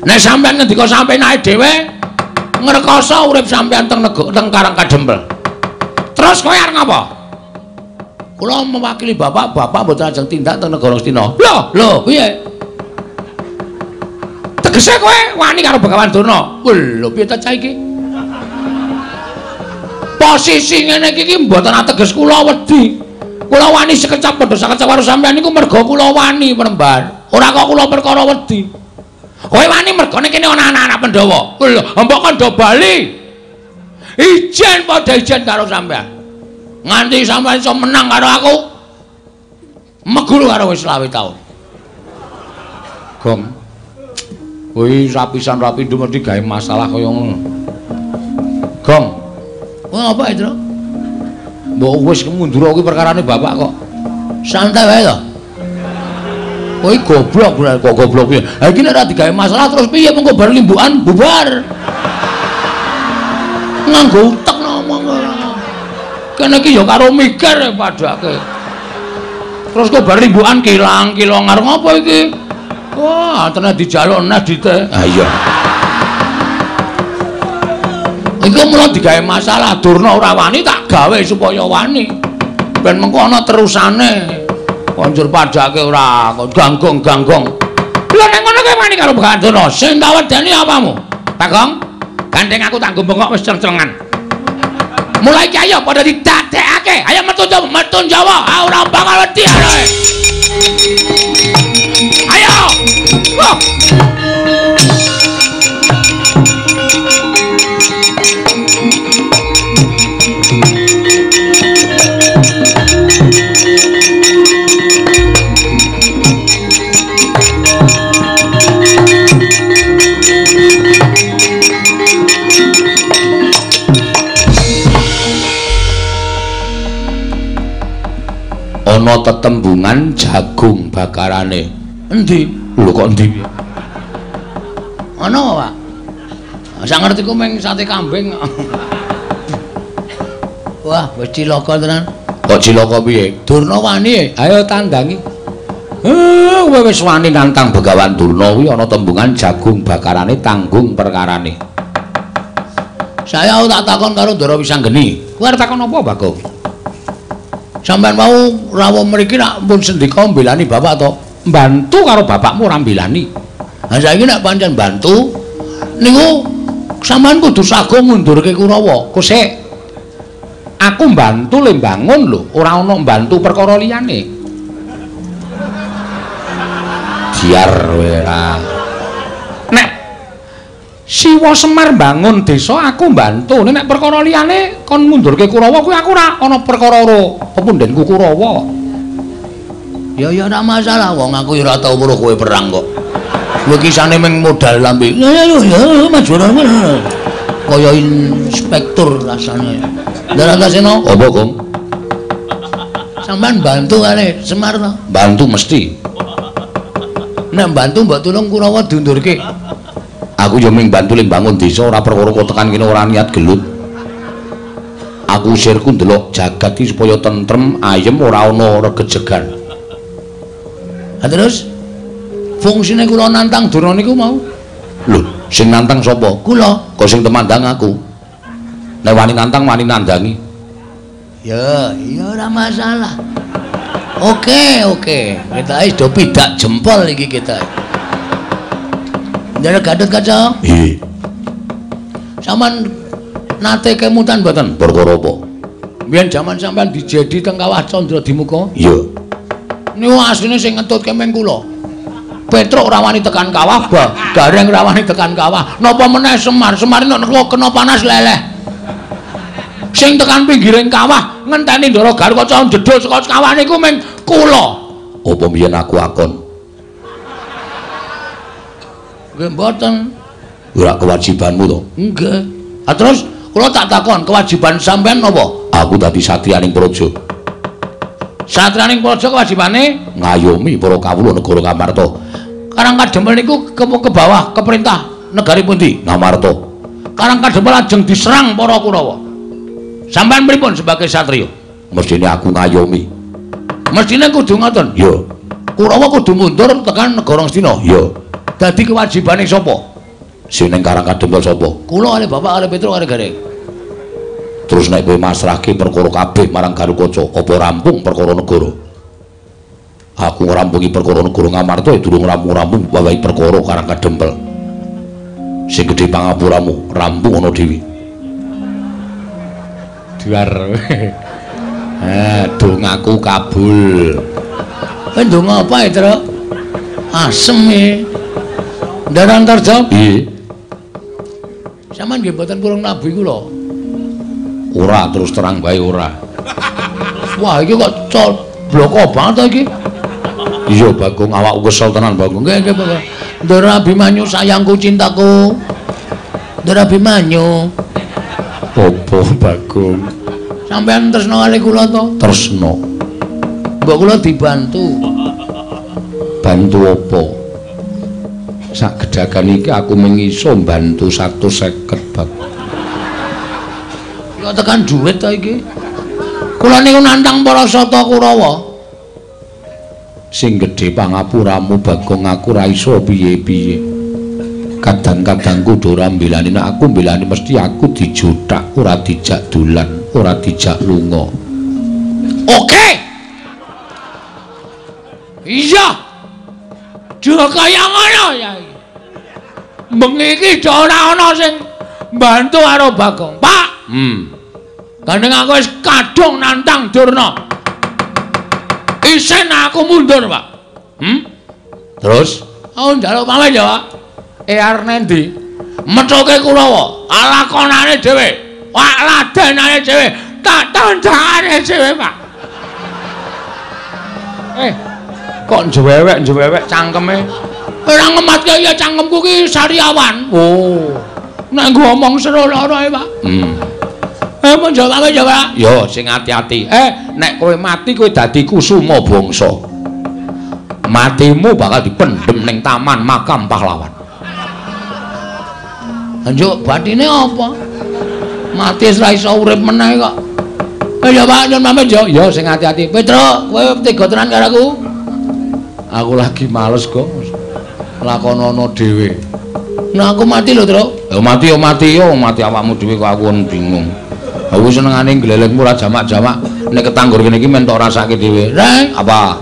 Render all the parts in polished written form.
Nek sampean ngendika sampean ae dhewe ngrekoso urip sampean teng teng Karang Kadempel. Terus kowe arep ngapa? Kula mewakili bapak, bapak mboten ajeng tindak teng negara Ngastina. Lho, lho piye? Tegese kowe wani karo Begawan Durna. Lho piye ta cah iki? Posisi ngene iki mboten ateges kula wedi. Kula wani sekecap padha sakecap karo sampean niku merga kula wani Premban. Ora kok kula perkara wedi. Kowe wani mergane kene ana anak-anak Pandhawa. Lho, mbok kon do bali. Ijen padha ijen karo sampean. Nganti sampean iso menang karo aku. Meguru karo wis 25 taun. Gong. Kuwi rapisan rapindo mesti gawe masalah kaya ngono. Gong. Wah, apa itu? Mbok wis mundur kuwi perkarane bapak kok. Santai wae to. Kowe goblok kok goblok piye? Ha iki nek ora digawe masalah terus piye mengko bar limbukan bubar. Nganggo utek ngomong ora. Kene iki ya karo mikir padake. Terus kok bar limbukan kilang-kilong arep ngopo iki? Wah, tenan dijaluk nah dite. Ha iya. Iku mula digawe masalah Durna ora wani tak gawe supaya wani. Ben mengko ana terusane. Konjur padake ora kok ganggong-ganggong. Lha nek ngono kowe wani karo Begawan Durna, sing tak wedeni apamu? Bagong, gandeng aku tak nggo bengok wis ceng-cengan. Mulai iki ayo padha didadekake. Ayo metu metu Jawa, ora bakal wedi ae. Ayo. Wah. Ana tetembungan jagung bakarane. Endi? Lho kok endi? Ana apa, Pak? Sak ngertiku mung sate kambing. Wah, wis cilaka tenan. Kok cilaka piye? Durna wani, ayo tandangi. Kowe wis wani nantang Begawan Durna kuwi ana tembungan jagung bakarane tanggung perkarane. Saya tak takon karo Ndara Wisanggeni. Kowe arep takon apa, Bagong? Sampeyan mau rawuh mriki nak pun sendika mbelani bapak to? Mbantu karo bapakmu ora mbelani. Ha saiki nek pancen bantu niku sampeyan kudu sago ngundurke Kurawa. Kosek. Aku mbantu le mbangun lho, ora ana mbantu perkara liyane. Biar ora. Nek Siwa Semar mbangun desa aku mbantu, nek perkara liyane kon ngundurke Kurawa kuwi aku ora ana perkara karo pepundhenku Kurawa. Ya ya ora masalah wong aku ya ora tau weruh kowe perang kok. Kowe kisane mung modal lambe. Ya ya ya maju kaya inspektur rasane. Ndara Antasena, apa, Gong? Sampeyan bantu kali Semar to? Bantu mesti. Nek bantu mbok tulung Kurawa diundurke. Aku yo mung bantu le mbangun desa ora perkara kok tekan kene ora niat gelut. Aku sirku ndelok jagat iki supaya tentrem, ayem ora ana regejegan. Ha terus fungsine kula nantang Durna niku mau. Lho, sing nantang sapa? Kula. Kok sing temandang aku. Nek wani nantang wani nandangi. Ya, ya ora masalah. Oke, oke. Kita wis do pidak jempol iki kita. Ndara Gatot Kaca. Nggih. Sampeyan nate kemutan mboten? Perkara apa? Biyen jaman sampeyan dijedi teng Kawah Candra Dimuka. Iya. Niku asline sing ngetutke meng kula. Petruk ora wani tekan kawah, Gareng ora wani tekan kawah. Napa meneh Semar? Semar nek kena panas leleh. Sing tekan pinggiring kawah ngenteni Ndara Garukaca jedul saka kawah niku meng kula. Apa biyen aku akon? Nggih mboten. Ora kewajibanmu to? Nggih. Ha terus kula tak takon, kewajiban sampean napa? Aku dadi satriyaning praja. Satriyaning praja kewajibane ngayomi para kawula negara Ngamarta. Karang Kadempel niku ke bawah ke perintah negari pundi? Ngamarta. Karang Kadempel ajeng diserang para Kurawa. Sampean pripun sebagai satriya? Mestine aku ngayomi. Mestine kudu ngoten? Iya. Kurawa kudu mundur tekan negara Ngastina? Iya. Dadi kewajibane sapa? Sing ning Karang Kadempel sapa? Kula kali bapak kali Petro kali Gareng. Terus nek kowe masrahke perkara kabeh marang Garukaca, apa rampung perkara negara? Aku ngrampungi perkara negara Ngamarta durung rampung-rampung wawahi perkara Karang Kadempel. Sing gedhe pangapuramu, rampung ana dhewe. Duar. Dongaku kabul. Kowe ndonga apa, Tru? Asem e. Ndara Antarja? Piye? Sampeyan nggih mboten purung nabi kula. Ora, terus terang bae ora. Wah, iki kok bloko banget to iki. Iya, Bagong, awakku kesel tenan, Bagong. Nggih, nggih, Bagong. Ndara Abimanyu sayangku cintaku. Ndara Abimanyu. Apa, Bagong? Sampeyan tresna kali kula to? Tresna. Mbok kula dibantu. Bantu apa? Sak gedagan iki aku mung iso mbantu 150, Bagong. Kok tekan duit to iki? Kula niku nantang para Sata Kurawa. Sing gedhe pangapuramu, Bagong, aku ora iso piye-piye. Kadang-kadang kudu ora mbelani, nek aku mbelani mesti aku dijothak, ora dijak dolan, ora dijak lunga. Oke. Iya. Aja kaya ngono ya iki. Bengi iki ora ana sing mbantu karo Bagong. Pak. Gandeng aku wis kadung nantang Durna. Isen aku mundur, Pak. Terus? Aku njaluk pamit ya, Pak. Arep nendi? Methuke Kurawa, lakonane dhewe. Wak ladenane dhewe, tak tandangane dhewe, Pak. Kok njewewek-njewewek cangkeme? Ora ngematke ya cangkemku ki sariawan. Oh. Nek nggo omong seru lara e, Pak. Mun jawab ya, Pak. Yo sing ati-ati. Nek kowe mati kowe dadi kusuma bangsa. Matimu bakal dipendhem ning taman makam pahlawan. Njuk batine apa? Mati wis ra iso urip meneh kok. Ya Pak, nyun pamit yo. Yo sing ati-ati. Petro, kowe tega tenan karo aku. Aku lagi males kok. Lakonono dhewe. Nah aku mati lho, Tru. Ya mati yo mati yo, mati awakmu dhewe kok aku bingung. Aku senengane glelengmu ora jamak-jamak. Nek ketanggur kene iki men tok rasake dhewe. Reng, apa?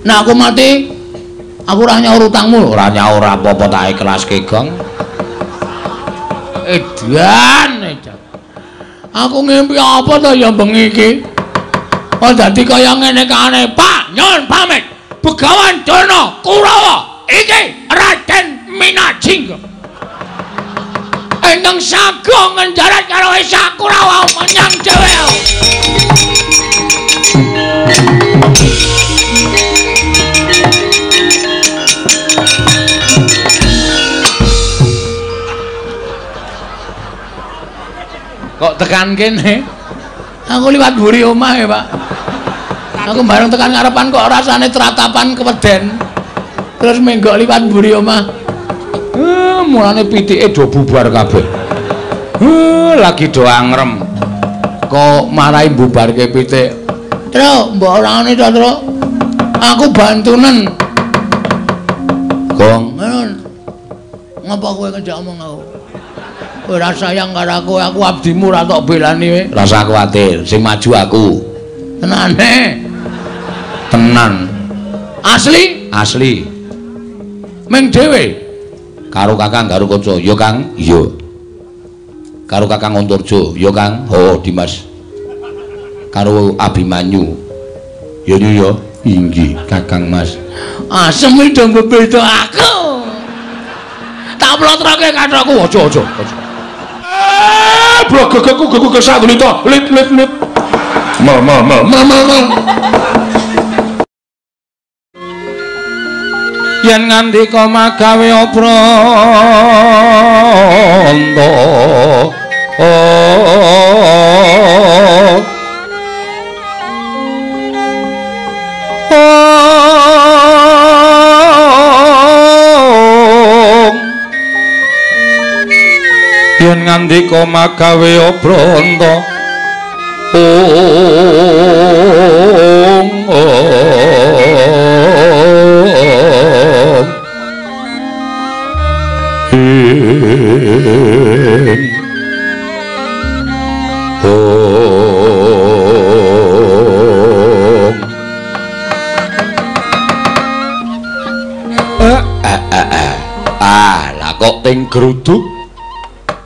Nek aku mati, aku ora nyaur utangmu. Ora nyaur apa-apa tak ikhlaske, Gong. Edan, edan. Aku ngimpi apa to ya bengi iki? Oh dadi kaya ngene kae. Pak, nyun pamit. Begawan Durna Kurawa iki Raden Minajingga. Ingkang sago ngenjarat karo Esa Kurawa menyang dhewe. Kok tekan kene? Aku liwat mburi omah ya, Pak. Aku bareng tekan ngarepan kok rasane tratapan keweden. Terus menggok liwat mburi omah. Mulane pitike do bubar kabeh. Lagi do angrem. Kok marahi bubarke pitik. Tru, mbok ora ngene to, Tru. Aku bantunen. Gong, ngapa kowe ngejak omong aku? Ora sayang karo aku, aku abdimu ora tok belani kowe. Rasa kuwatir, sing maju aku. Tenane. Tenan. Asli? Asli. Ming dhewe. Karo Kakang Garukaca, ya Kang? Iya. Karo Kakang Antarja, ya Kang? Oh, Dimas. Karo Abimanyu. Ya ya, inggih Kakang Mas. Asem iki do mbebeda aku. Tak plotroke kathokku, aja aja aja. Blogogku gugu kesatulita, lit lit lit. Mel mel mel mel mel. Yen ngandika magawe obranta yen ngandika magawe obranta ong Ah, lah kok ting gruduk.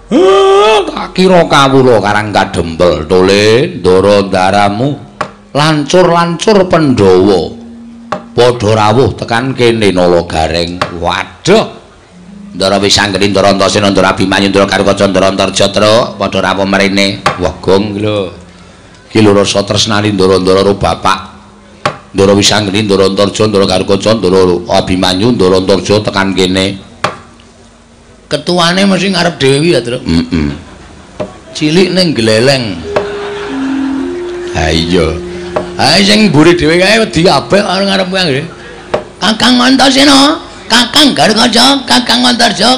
Tak kira kawula Karang Kadempel tole ndara ndaramu lancur-lancur Pandhawa padha rawuh tekan kene Nala Gareng. Waduh. Ndara Wisanggeni, Ndara Antasena, Ndara Abimanyu, Ndara Garukaca, Ndara Antarja truk padha rawuh mrene. Wah, gong iki lho. Iki lho rasa tresnani ndara-ndara karo bapak. Ndara Wisanggeni, Ndara Antarja, Ndara Garukaca, Ndara Abimanyu, Ndara Antarja tekan kene. Ketuane mesti ngarep dhewe ya, Truk. Heeh. Cilik ning gleleng. Ha iya. Ha sing mburi dhewe kae wedi kabeh karo ngarep kuwi. Kakang Antasena, Kakang Garukaca, Kakang Antarja,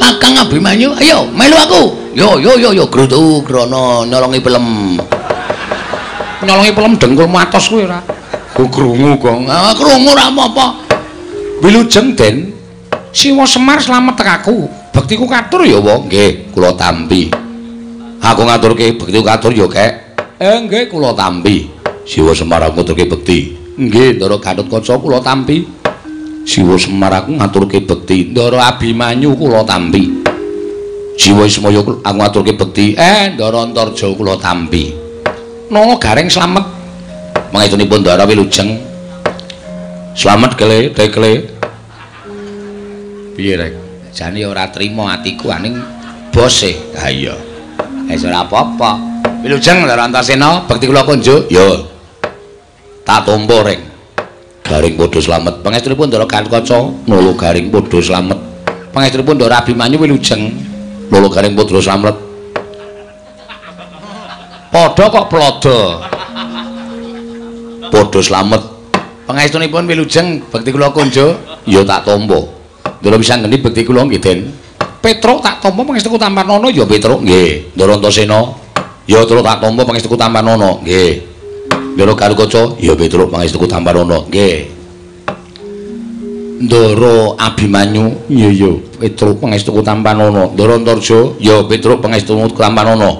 Kakang Abimanyu, ayo melu aku. Yo yo yo yo grutu grono nyolongi pelem. Nyolongi pelem dengkulmu atos kuwi ora. Ku krungu kok. Ah krungu ora apa-apa. Wilujeng Den. Siwa Semar slamet tekaku. Bektiku katur ya, wa? Nggih, kula tampi. Aku ngaturke bektiku katur ya, Kek. Nggih, kula tampi. Siwa Semar aku ngaturke bekti. Nggih, Ndara Gatotkaca kula tampi. Siwa Semar aku ngaturke bekti. Ndara Abimanyu kula tampi. Siwa Ismaya aku ngaturke bekti. Ndara Antarja kula tampi. Nala Gareng slamet. Mangestunipun Ndara wilujeng. Slamet kele, tekle. Piye rek? Jane ora trima atiku aning bose. Ha iya. Wis ora apa-apa. Wilujeng Ndara Antasena, bekti kula konjuk. Yo. Tak tampa reng. Garing padha slamet. Pangestunipun Ndara Gatotkaca, Nala Garing padha slamet. Pangestunipun Ndara Abimanyu wilujeng, Nala Garing padha slamet. Padha kok plodo. Padha slamet. Pangestunipun wilujeng, bekti kula konjuk. Ya tak tampa. Ndara Wisanggeni bekti kula nggih Den. Petruk tak tampa pangestuku Tampanana ya Petruk nggih. Ndara Antasena ya Truk tak tampa pangestuku Tampanana nggih. Ndara Garukaca ya Petruk pangestuku Tampanana nggih. Ndara Abimanyu ya ya Petruk pangestuku Tampanana. Ndara Antarja ya Petruk pangestuku Tampanana.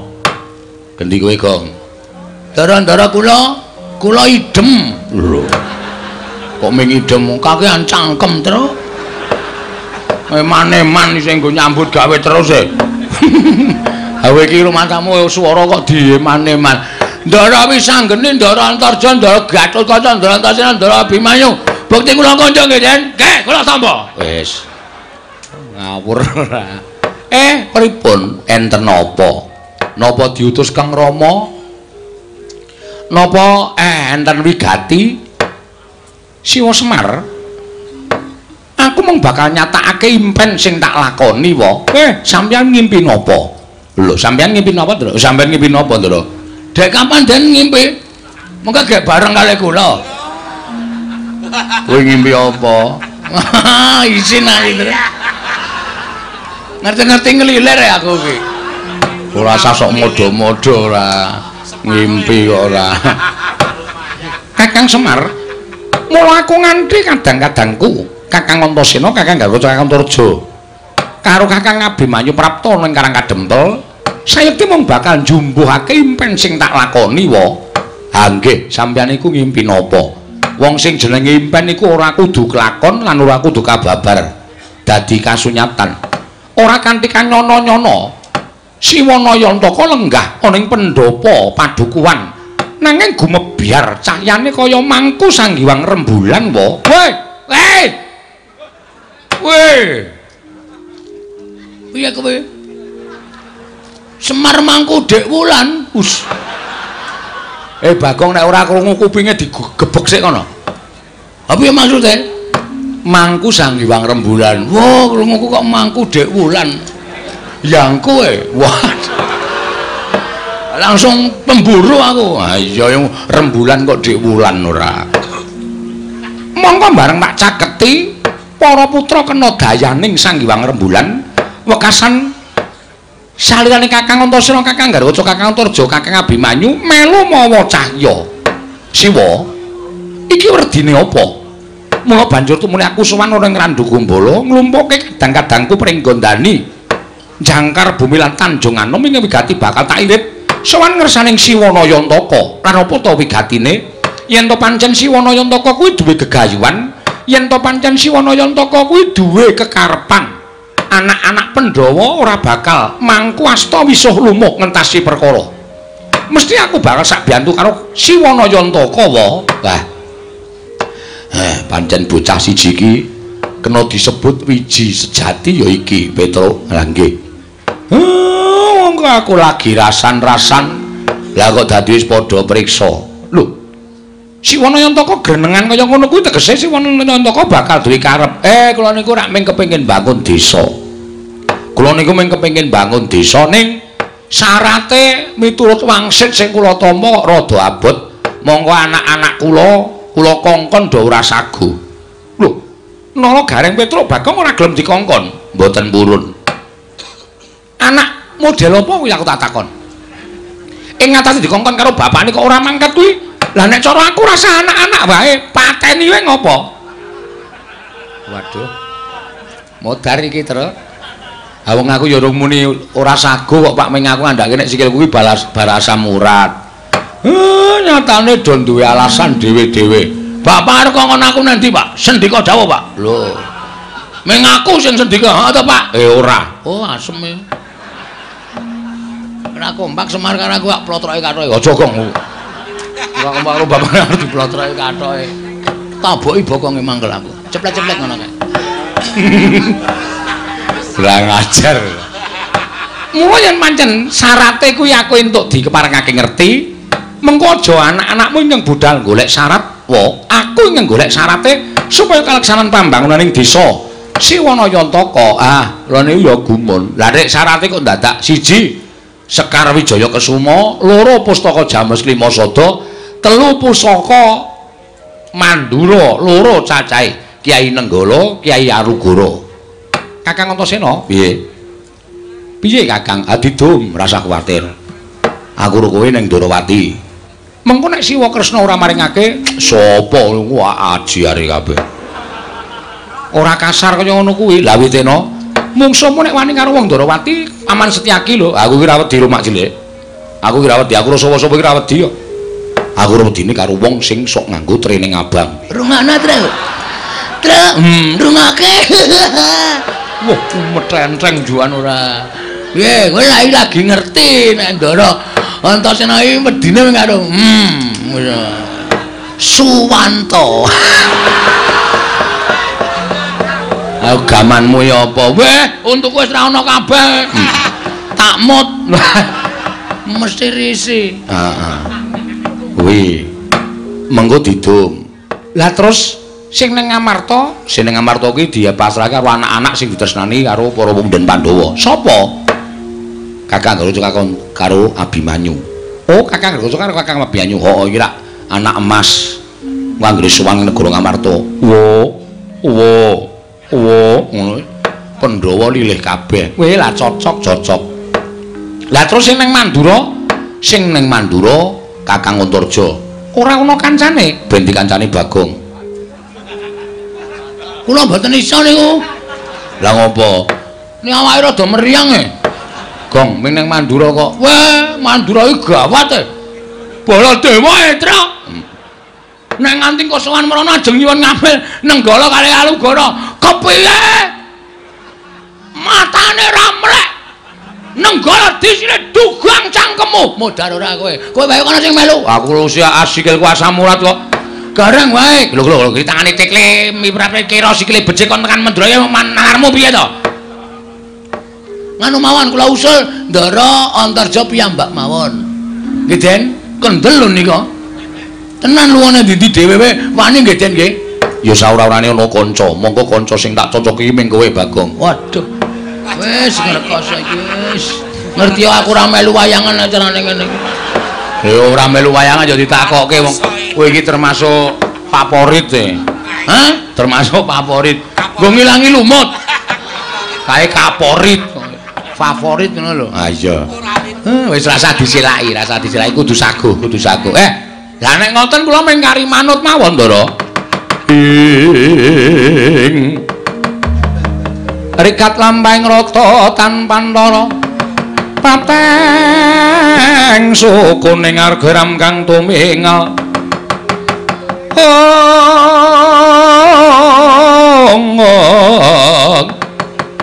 Gendi kowe, Gong? Ndara-ndara kula kula idem. Lho. Kok ming idem kakean cangkem, Truk. Eman-eman sing nggo nyambut gawe terus e. Ha kowe iki rumangsamu swara kok dieman-eman. Ndara Wisanggeni, Ndara Antarja, Ndara Gatotkaca, Ndara Antasena, Ndara Abimanyu. Bekti kula kanca nggih, Den. Nggih, kula tampa. Wis. Ngawur ora. Pripun? Enten napa? Napa diutus Kang Rama? Napa enten wigati? Siwa Semar. Aku mung bakal nyatakake impen sing tak lakoni wa. Sampeyan ngimpi napa? Lho, sampeyan ngimpi napa, Ndra? Sampeyan ngimpi napa, Ndra? Dek kapan Den ngimpi? Mengko gek bareng kali kula. Kowe ngimpi apa? Isin ae, Ndra. Ngerti-ngerti ngelilir ya aku iki. Ora usah sok modho-modho ora. Ngimpi kok ora. Kakang Semar, mula aku nganti kadang-kadangku Kakang Antasena, Kakang Garukaca, Kakang Antarja karo Kakang Abimanyu prapta ning Karang Kadempel, sayekti mung bakal njumbuhake impen sing tak lakoni wa. Ha nggih, sampeyan iku ngimpi napa? Wong sing jenenge impen iku ora kudu kelakon lan ora kudu kababar dadi kasunyatan. Ora kanthi kanyono-nyono Siwanayantaka lenggah ana ing pendhapa padukuhan nanging gumebyar cahyane kaya mangku sanggiwang rembulan wa. Weh, weh. Weh. Piye kowe? Semar mangku Dek Wulan. Us. Bagong nek ora krungu kupinge digebek sik kono. Ha piye maksude? Mangku sanggiwang rembulan. Wah, krunguku kok mangku Dek Wulan. Yangku e. Wah. Langsung pemburu aku. Ha iya rembulan kok Dek Wulan ora. Mongko bareng tak caketi para putra kena dayaning Sang Hyang Rembulan wekasan salirane Kakang Antasena, Kakang Garukaca, Kakang Antarja, Kakang Abimanyu melu mawa cahya. Siwa, iki werdine apa? Mula banjur tumuli aku sowan ana ing Randu Gumbala nglumpukke kadang-kadangku pringgondani jangkar bumi lan Tanjung Anom ing wigati bakal tak irit sowan ngersaning Siwana Yantaka. Lan apa ta wigatine? Yen to pancen Siwana Yantaka kuwi duwe gegayuhan, yen to pancen Siwana Yantaka kuwi duwe kekarepan, anak-anak Pandhawa ora bakal mangku asta wisuh lumuh ngentasi perkara. Mesti aku bakal sak biyantu karo Siwana Yantaka wa. Lah pancen bocah siji iki kena disebut wiji sejati ya iki Petruk. Lah nggih. Wong aku lagi rasan-rasan. Lah kok dadi wis padha priksa. Lho. Siwana Yantaka grenengan kaya ngono kuwi tegese Siwana Yantaka bakal duwe karep. Kula niku rak mung kepengin bangun desa. Kula niku mung kepengin bangun desa ning syarate miturut wangsit sing kula tampa kok rada abot. Monggo anak-anak kula kongkon do ora sagu. Lho, nala Gareng Petruk Bagong ora gelem dikongkon, mboten purun. Anak model apa kuwi aku tak takon. Ing ngatasi dikongkon karo bapakne kok ora mangkat kuwi. Lah nek cara aku rasa anak-anak wae pateni wae ngopo? Waduh. Modar iki, Truk. Ha wong aku ya urung muni ora sagu kok Pak, ming aku ngandhake nek sikilku kuwi balas barasam urat. Nyatane do duwe alasan dhewe-dhewe. Bapak arep kongkon aku nanti, Pak? Sendika dawuh, Pak. Lho. Ming aku sing sendika, heeh to, Pak? Ora. Oh, asem e. Ora kompak Semar karo aku kok plotroke kathoke. Aja, Gong. Ora kompak karo bapak arep diplotroke kathoke. Taboki bokonge mangkel aku. Ceplek-ceplek ngono kae. Kurang ajar. Mula yen pancen syarate kuwi aku entuk dikeparengake ngerti, mengko aja anak-anakmu ingkang budal golek syarat, wa aku ingkang golek syarate supaya kaleksanan pambangunan ing desa Siwana Yantaka. Ah, lha niku ya gumun. Lah nek syarate kok dadak siji Sekar Wijaya Kesuma, loro Pustaka James Lima Sada, telu Pusaka Mandura, loro cacahe Kyai Nenggala, Kyai Arugara. Kakang Antasena, piye? Piye Kakang? Adidum, rasa kuwatir. Aku ro kowe ning Ndorowati. Mengko nek Siwa Kresna ora maringake, sapa wah ajiare kabeh. Ora kasar kaya ngono kuwi. Lah witena, mungsuhmu nek wani karo wong Ndorowati, aman Setyaki lho. Aku ki ra wedi rumak cilik. Aku ki ra wedi, aku ora sapa-sapa ki ra wedi kok. Aku ora wedine karo wong sing sok nganggo training abang. Rungokno, Truk. Truk, rungokake. Wah, metenteng juan ora. Piye, kowe lagi ngerti nek Ndara Antasena iki wedine karo Suwanto. Aku gamanmu ya apa? Weh, untukku wis ra ono kabeh. Takmut. Mesti risi. Heeh. Kuwi mengko didum. Lah terus sing ning Ngamarta, sing ning Ngamarta kuwi dipasrahke karo anak-anak sing ditresnani karo para pemuda Pandhawa. Sapa? Kakang Garuda karo Abimanyu. Oh, Kakang Garuda karo Kakang Abimanyu. Heeh, iki rak anak emas. Anggere sowan negara Ngamarta. Wo, wo, wo, ngono. Pandhawa lilih kabeh. Weh, lah cocok, cocok. Lah terus sing ning Mandura, sing ning Mandura Kakang Antarja. Ora ana kancane, ben dikancani Bagong. Kula mboten iso niku. Lah ngopo? Nek awake rada meriang e. Gong, ming ning Mandura kok. Weh, Mandura iki gawat e. Baladewa e, Truk. Nek nganti kosowan mrono ajeng nyuwun ngambil Nenggala kali Alugara. Kepiye? Matane ra mlek. Nenggala disine dugang cangkemmu. Modar ora kowe. Kowe wae kono sing melu. Aku usia sikilku asam urat kok. Gareng wae. Lho lho lho, tangane tekle miprate kira sikile becik kon tekan Mandura nalarmu piye to? Nganu mawon kula usul Ndara Antarja piyambak mawon. Nggih, Den. Kendel lho nika. Tenan luwane ndi dhewe wae wani nggih, Den nggih. Ya saora-orane ana kanca, monggo kanca sing tak cocoki ming kowe Bagong. Waduh. Wis ngrekoso iki wis. Ngerti aku ora melu wayangan acarane ngene iki. Ya ora melu wayangan ya ditakokke wong kowe iki termasuk favorit e. Hah? Termasuk favorit. Nggo ngilangi lumut. Kae kaporit. Favorit ngono lho. Ah iya. Wis rasa disilaki, rasa disilaki kudu saguh, kudu saguh. Lah nek ngoten kula mung kari manut mawon, Ndara. Ing rikat lampahing rata tanpa lara pateng sukuning arga ram kang tumingal.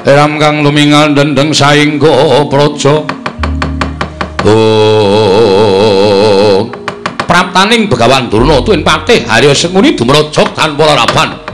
Ram kang lumingal dendeng saingga praja. Praptaning Begawan Durna tuwin patih Harya Sengkuni dumraja tanpa laraban.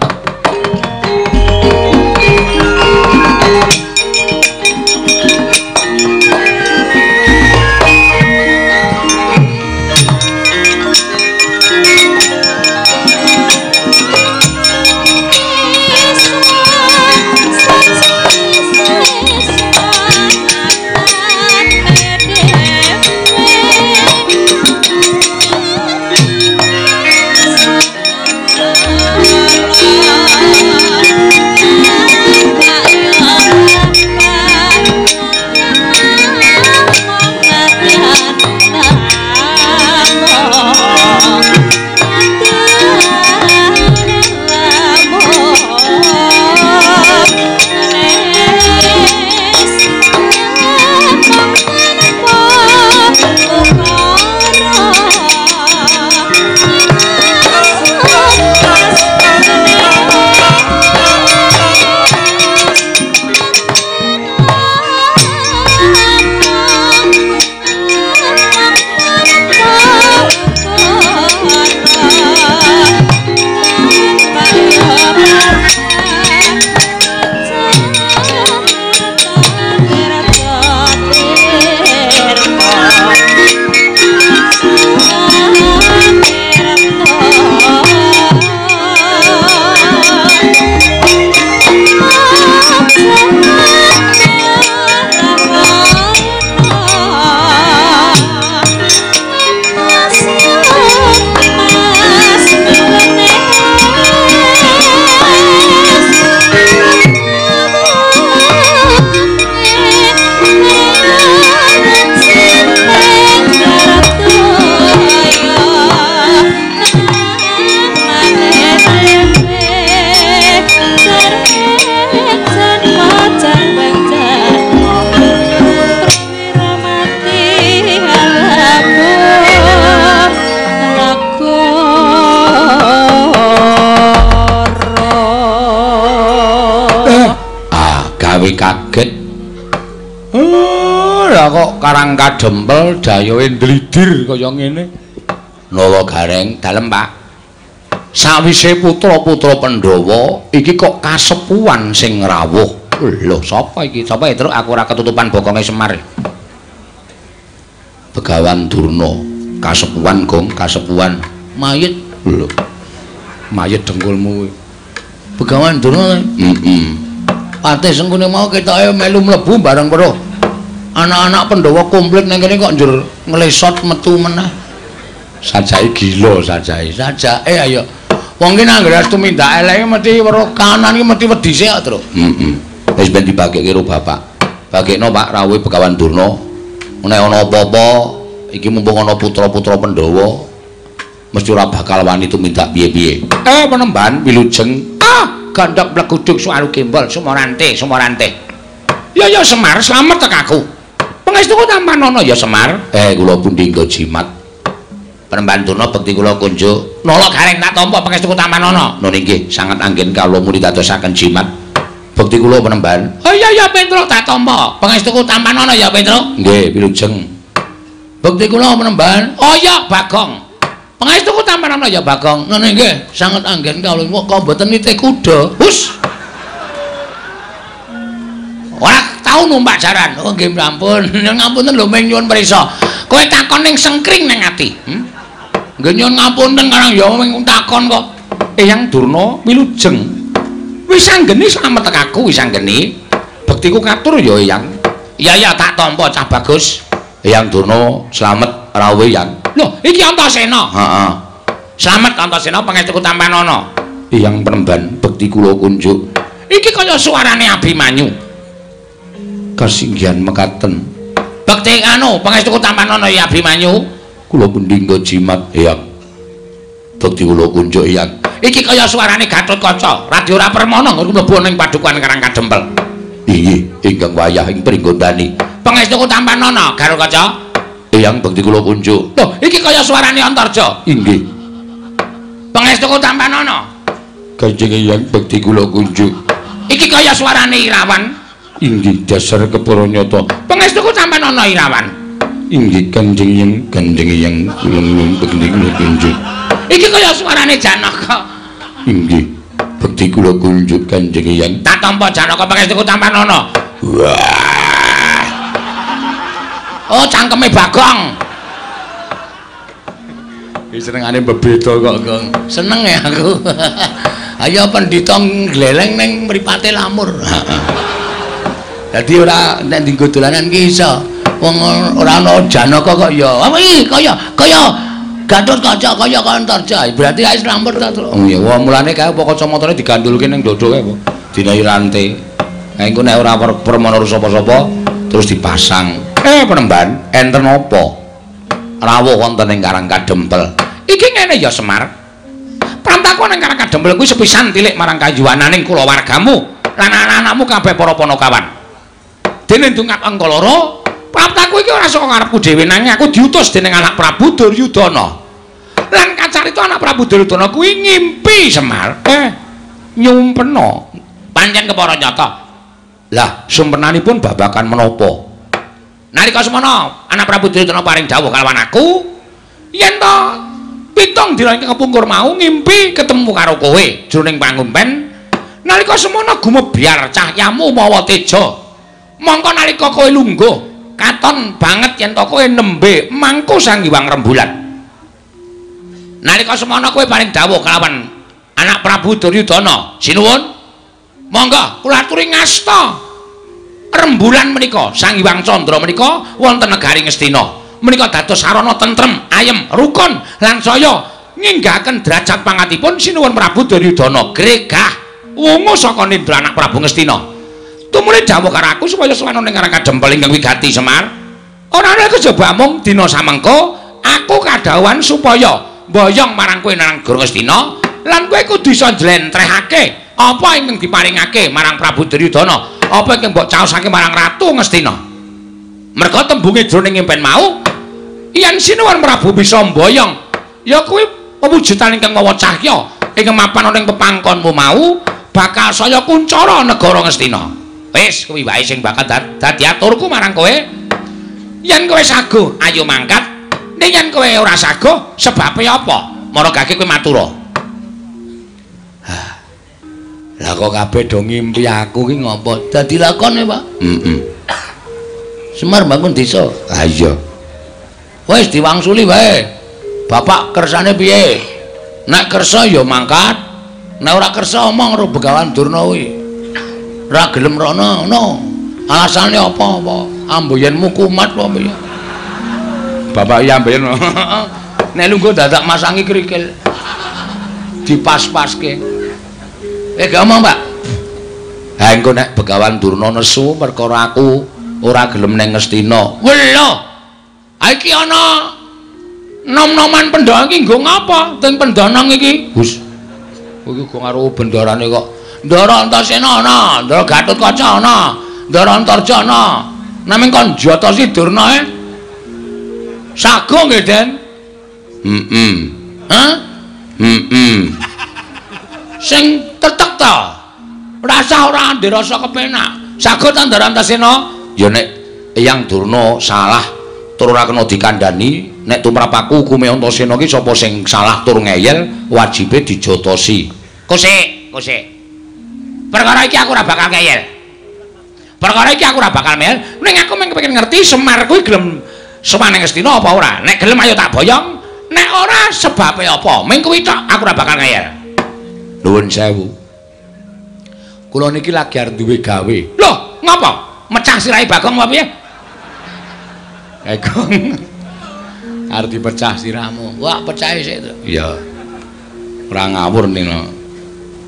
Kaget. Lah kok karang kadempel dayohe ndlidir kaya ngene. Nala Gareng, dalem Pak. Sawise putra-putra Pandhawa iki kok kasepuhan sing rawuh. Lho sapa iki? Sapa ya, Truk? Aku ora ketutupan bokonge Semar. Begawan Durna, kasepuhan gong, kasepuhan mayit. Lho. Mayit dengkulmu kuwi. Begawan Durna. Heeh. Patih Sengkuni mau ketoke melu mlebu bareng weruh. Anak-anak Pandhawa komplit nang kene kok njur nglesot metu meneh. Sajake gila sajake. Sajake ayo. Wong ki nang anggere tumindak eleke mesti weruh kanan ki mesti wedi sik kok, Truk. Heeh. Wis ben dibagekke karo bapak. Bagekno Pak rawuhe Begawan Durna. Nek ana apa-apa iki mumpung ana putra-putra Pandhawa mesti ora bakal wani tumindak piye-piye. Penemban wilujeng. Gandhok mleguduk suwaru gembol sumorante sumorante. Ya ya Semar, slamet tek aku. Pangestuku tampanana ya Semar. Kula pundi nggo jimat. Penemban Durna bekti kula kunjuk. Nala Gareng tak tampa pangestuku tampanana. Nun inggih, sanget anggen kawula muni dadosaken jimat. Bekti kula penemban. Oh iya ya Petruk tak tampa. Pangestuku tampanana ya Petruk. Nggih, wilujeng. Bekti kula penemban. Oh iya Bagong. Pangestuku tampanana ya Bagong. Ngono nggih, sanget anggen kawula kok mboten nitih kuda. Hus. Ora tau numpak jaran. Oh nggih ampun. Ngapunten lho ming nyuwun prisa. Kowe takon ning sengkring ning ati. Nggih nyuwun ngapunten karang ya ming takon kok. Eyang Durna wilujeng. Wis anggeni slamet aku wis anggeni. Bektiku katur ya Eyang. Iya ya tak tampa cah bagus. Eyang Durna slamet rawuh Eyang. Loh, iki Antasena. Heeh. Slamet Antasena pangestuku tampanana. Eyang Penemban bekti kula kunjuk. Iki kaya suarane Abimanyu. Kasinggihan mekaten. Bekti anu pangestuku tampanana ya Abimanyu. Kula pundi nggo jimat Eyang. Bekti kula kunjuk Eyang. iki kaya suarane Gatotkaca. Radi ora permana nggon mlebu ning padukuhan Karang Kadempel. Inggih, ingkang wayah ing Pringgondani. Pangestuku tampanana, Gatotkaca. Eyang bekti kula kunjuk. Lho, iki kaya suarane Antarja. Inggih. Pangestuku tampanana. Kanjeng Eyang bekti kula kunjuk. Iki kaya suarane Irawan. Inggih, dasar kepara nyata. Pangestuku tampanana Irawan. Inggih, Kanjeng Eyang, Kanjeng Eyang kula nyuwun bekti kula kunjuk. Iki kaya suarane Janaka. Inggih, bekti kula kunjuk Kanjeng Eyang. Tak tampa Janaka pangestuku tampanana. Wah. Oh, cangkeme Bagong. Iki senengane bebeda kok, Gong. Seneng ya aku. Ayo pendhita ngleleng ning mripate lamur. Dadi ora nek dienggo dolanan ki iso. Wong ora ana Janaka kok ya. Apa iki kaya kaya Gatotkaca kaya Antarja. Berarti wis lamur ta, Truk. Oh iya, wah mulane kae apa kacamatane digandulke ning dada kae apa? Dinahi rante. Lah engko nek ora permana sapa-sapa terus dipasang. Penemban, enten apa? Rawuh wonten ing Karang Kadempel. Iki ngene ya Semar. Prantaku ning Karang Kadempel kuwi sepisan tilik marang kayuwananing kulawargamu lan anak-anakmu kabeh para panakawan. Dene ndungap angka loro, praptaku iki ora saka ngarepku dhewe nanging aku diutus dening anak Prabu Duryudana. Lan kacarita anak Prabu Duryudana kuwi ngimpi Semar. Nyumpena. Pancen kepara nyata. Lah, sumpenanipun babagan menapa? Nalika semana anak Prabu Duryudana paring dawuh kalawan aku yen to 7 dina ingkang kepungkur mau ngimpi ketemu karo kowe jroning pangumpen. Nalika semana gumebyar cahyamu mawa teja. Mongko nalika kowe lungguh katon banget yen to kowe nembe mangku Sang Hyang Rembulan. Nalika semana kowe paring dawuh kalawan anak Prabu Duryudana, sinuwun monggo kula aturi ngasta rembulan menika Sang Hyang Candra menika wonten negari Ngastina. Menika dados sarana tentrem, ayem, rukun lan saya nginggahaken derajat pangatipun sinuwun Prabu Duryudana gregah wungu saka nindra anak Prabu Ngastina. Tumuli dawuh karo aku supaya sowan ning Karang Kadempel ingkang wigati Semar. Ora ana kejaba mung dina samengko aku kadhawuhan supaya mboyong marang kowe nang negara Ngastina lan kowe kudu iso njlentrehake apa ingkang diparingake marang Prabu Duryudana, apa ingkang mbok caosake marang Ratu Ngastina. Merga tembunge jroning impen mau yen sinuwun Prabu bisa mboyong ya kuwi pewujudan ingkang mawa cahya ingkang mapan ana ing pepangkonmu mau bakal saya kuncara negara Ngastina. Wis kuwi wae sing bakal dadi aturku marang kowe. Yen kowe saguh ayo mangkat, ning yen kowe ora saguh sebabe apa? Maragake kowe matura. Lah kok kabeh do ngimpi aku ki ngopo? Dadi lakone, Pak. Heeh. Semar bangun desa. Ha iya. Wis diwangsuli wae. Bapak kersane piye? Nek kersa ya mangkat, nek ora kersa omong karo Begawan Durna kuwi. Ora gelem rono ngono. Alasane apa-apa? Amboyenmu kumat apa piye? Bapak iya amboyen. Nek lungguh dadak masangi krikil. Dipas-paske. Gak omong, Pak. Ha engko nek Begawan Durna nesu perkara aku ora gelem nang Ngastina. Welo. Ha iki ana nom-noman pendhana iki nggo ngapa? Teng pendhanang iki. Gus. Kowe iki go karo bendarane kok. Ndara Antasena ana, Ndara Gatotkaca ana, Ndara Antarja ana. Naming kon jotosi Durna e. Sago nggih, Den. Heeh. Hah? Heeh. Sing tetek ta. Rasa ora ndek rasa kepenak. Sago ta Ndara Antasena? Ya nek Eyang Durna salah tur ora kena dikandhani, nek tumrap aku hukume Antasena ki sapa sing salah tur ngeyel wajibe dijotosi. Kosek, kosek. Perkara iki aku ora bakal ngeyel. Perkara iki aku ora bakal ngeyel, ning aku mung kepengin ngerti Semar kuwi gelem sowan ning Ngastina apa ora. Nek gelem ayo tak boyong, nek ora sebabe apa? Mung kuwi tok aku ora bakal ngeyel. Nuwun sewu. Kula niki lagi arep duwe gawe. Loh, ngapa? Mecah sirahe Bagong apa piye? Bagong. Arep dipecah sirahmu. Wah, pecahe sik to. Iya. Ora ngawur nino.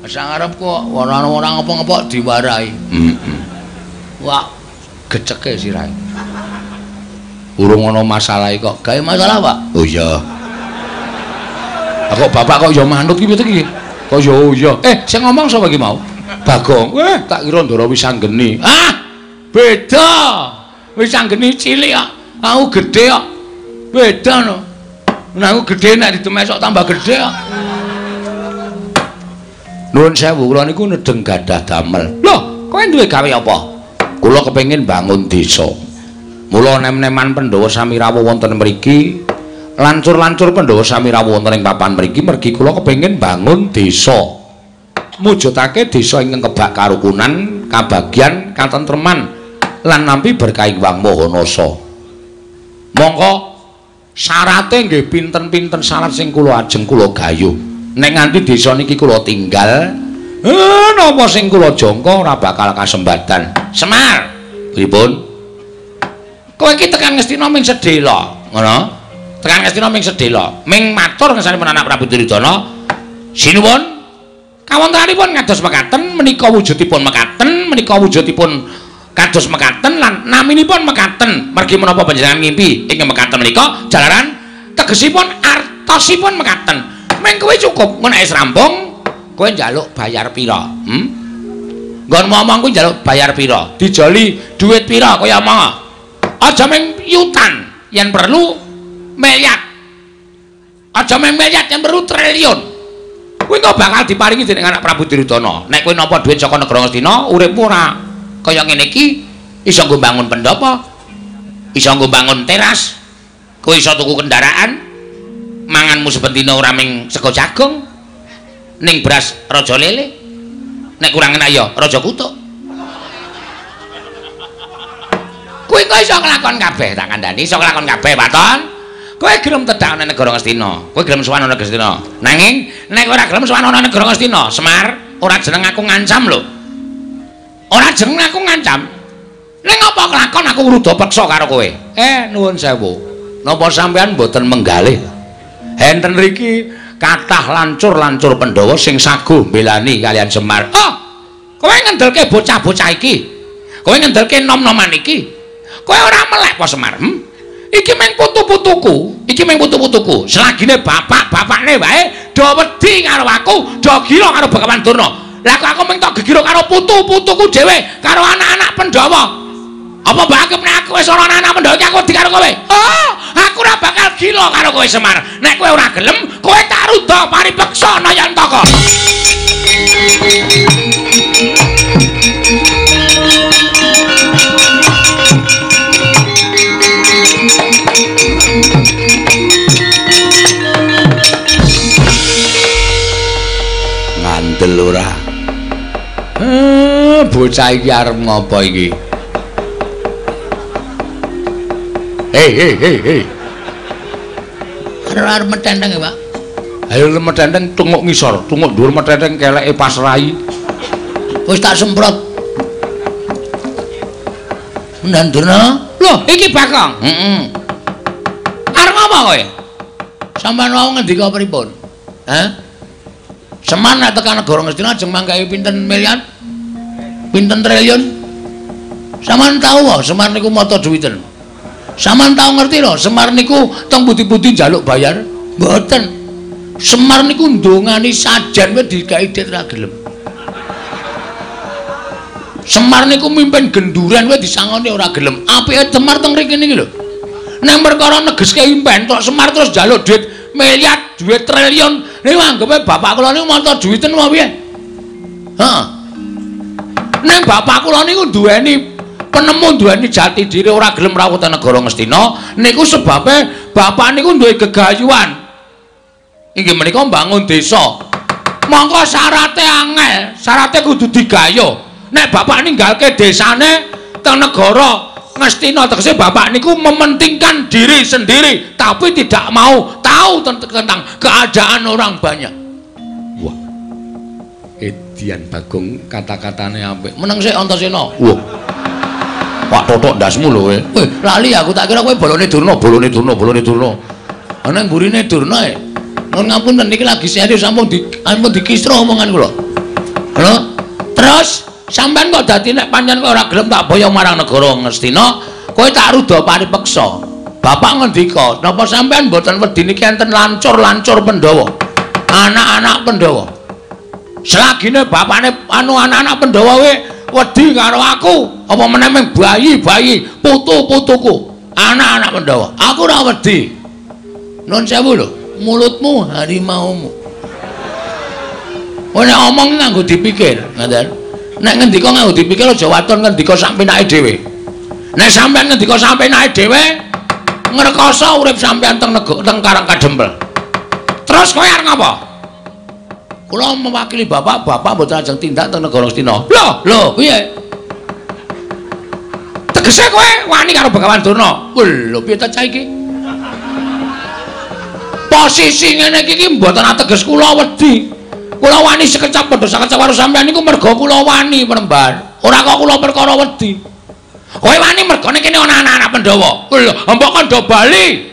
Sang arep kok ora ana ngapa-ngapa diwarahi. Heeh. Wah, geceke sirahe. Urung ana masalah kok. Gawe masalah, Pak? Oh iya. Lah kok bapak kok ya manut ki piye iki? Kaya iya. Sing ngomong sapa iki mau? Bagong. Tak kira Ndara Wisanggeni. Ah, beda. Wisanggeni cilik kok. Aku gedhe kok. Beda no. Nek aku gedhe nek didemesok tambah gedhe kok. Nuwun sewu, kula niku nedeng gadah damel. Lho, kowe duwe gawe apa? Kula kepengin bangun desa. Mula nem-neman Pandhawa sami rawuh wonten mriki, lancur-lancur Pandhawa sami rawuh wonten ing papan mriki mergi kula kepengin bangun desa. Mujudake desa ingkang kebak karukunan, kabagyan, katentreman lan nampi berkah Hyang Maha Nasa. Mongko syarate nggih pinten-pinten syarat sing kula ajeng kula gayuh. Nek nganti desa niki kula tinggal, napa sing kula jangka ora bakal kasembadan. Semar, pripun? Kowe iki tekan Ngastina ming sedhela, ngono? Tekan Ngastina ming sedhela, ming matur ngersanipun anak Prabu Duryudana. Sinuwun, kawontenanipun ngados mekaten, menika wujudipun mekaten, menika wujudipun kados mekaten lan naminipun mekaten. Mergi menapa panjenengan ngimpi ing mekaten menika jalaran tegesipun artosipun mekaten. Ming kowe cukup, ngono nek wis rampung, kowe njaluk bayar pira? Nggon ngomong kuwi njaluk bayar pira? Dijoli dhuwit pira kaya omong. Aja ming yutan, yen perlu miliar. Aja ming miliar, yen perlu triliun. Kuwi kok bakal diparingi dening anak Prabu Duryudana. Nek kowe nampa dhuwit saka negara Ngastina, uripmu ora kaya ngene iki, iso nggo bangun pendhapa, iso nggo bangun teras, kowe iso tuku kendaraan, manganmu saben dina ora ming sego jagung, ning beras raja lele, nek kurang enak ya raja kutuk. Kowe kok iso nglakon kabeh, tak kandhani iso nglakon kabeh, waton. Kowe gelem tedhak nang negara Ngastina, kowe gelem sowan nang negara Ngastina. Nanging nek ora gelem sowan nang negara Ngastina, Semar, ora jeneng aku ngancam lho. Ora jeneng aku ngancam. Ning apa kelakon aku ngruda peksa karo kowe? Nuwun sewu. Napa sampean mboten menggalih? Enten riki kathah lancur-lancur Pandhawa sing saguh mbelani kalian Semar. Oh, kowe ngendelke bocah-bocah iki. Kowe ngendelke nom-noman iki. Kowe ora melek apa Semar? Iki mung putu-putuku, iki mung putu-putuku. Selagine bapak-bapakne wae do wedi karo aku, do gila karo Begawan Durna. Lah kok aku mung tok gegira karo putu-putuku dhewe, karo anak-anak Pandhawa. Apa mbok anggap nek aku wis ora anak-anak Pandhawa iki aku wedi karo kowe? Oh, aku ora bakal gila karo kowe Semar. Nek kowe ora gelem, kowe tak ruda paripeksa Nayantaka. Ngandel ora? Bocah iki arep ngopo iki? Hei hei hei hei. Arep metenteng ya, Pak. Ayo metenteng tunguk ngisor, tunguk dhuwur metenteng keleke pas rai. Wis tak semprot. Ndandurna. Loh, iki Bagong. Heeh. Arep ngopo kowe? Sampeyan wau ngendika pripun? Hah? Semar nek tekan negara Ngastina ajeng manggahi pinten miliar? Pinten triliun? Sampeyan tau wae Semar niku mata duwiten. Sampeyan tau ngerti lho, Semar niku teng pundi-pundi njaluk bayar? Mboten. Semar niku ndongani sajen wae digawe dit ra gelem. Semar niku mimpin genduren wae disangoni ora gelem. Apike Semar teng mriki niki lho. Nek perkara negeske impen tok Semar terus njaluk duit miliar, duit triliun. Niku anggepe bapak kula niku mata duwiten apa piye? Heeh. Nek bapak kula niku duweni penemu, duweni jati diri ora gelem rawuh teng negara Ngastina, niku sebabe bapak niku duwe gegayuhan. Inggih menika mbangun desa. Mongko syarate angel, syarate kudu digayuh. Nek bapak ninggalke desane teng negara Ngastina, tegese bapak niku mementingkan diri sendiri tapi tidak mau tahu tentang keadaan orang banyak. Wah. Edian Bagong kata-katane apik. Meneng sik Antasena. Wah. Pak totok ndasmu lho kowe. Weh, lali aku tak kira kowe bolone Durna, bolone Durna, bolone Durna. Ana mburine Durna e. Nuwun ngapunten niki lagi serius sampun dikisro omongan kula. Lho, terus sampean kok dadi nek pancen kowe ora gelem tak boyong marang negara Ngastina, kowe tak ruda paripeksa. Bapak ngendika, napa sampean mboten wedi niki enten lancur-lancur Pandhawa? Anak-anak Pandhawa. Selagine bapakne anu anak-anak Pandhawa we wedi karo aku, apa meneh ming bayi-bayi putu-putuku, anak-anak Pandhawa. Aku ora wedi. Nun sewu lho, mulutmu harimaumu. Kowe nek omong nganggo dipikir, ngoten. Nek ngendika nganggo dipikir aja waton ngendika sak penake dhewe. Nek sampean ngendika sak penake dhewe, ngrekoso urip sampean teng teng Karang Kadempel. Terus kowe arep ngapa? Kula mewakili bapak, bapak mboten ajeng tindak teng negara Astina. Lho, lho, piye? Tegese kowe wani karo Begawan Durna. Lho, piye ta cah iki? Posisi ngene iki mboten ateges kula wedi. Kula wani sekecap padha sakecap karo sampean niku merga kula wani Penemban. Ora kok kula perkara wedi. Kowe wani mergane kene ana anak-anak Pandhawa. Lho, mbok kandha bali.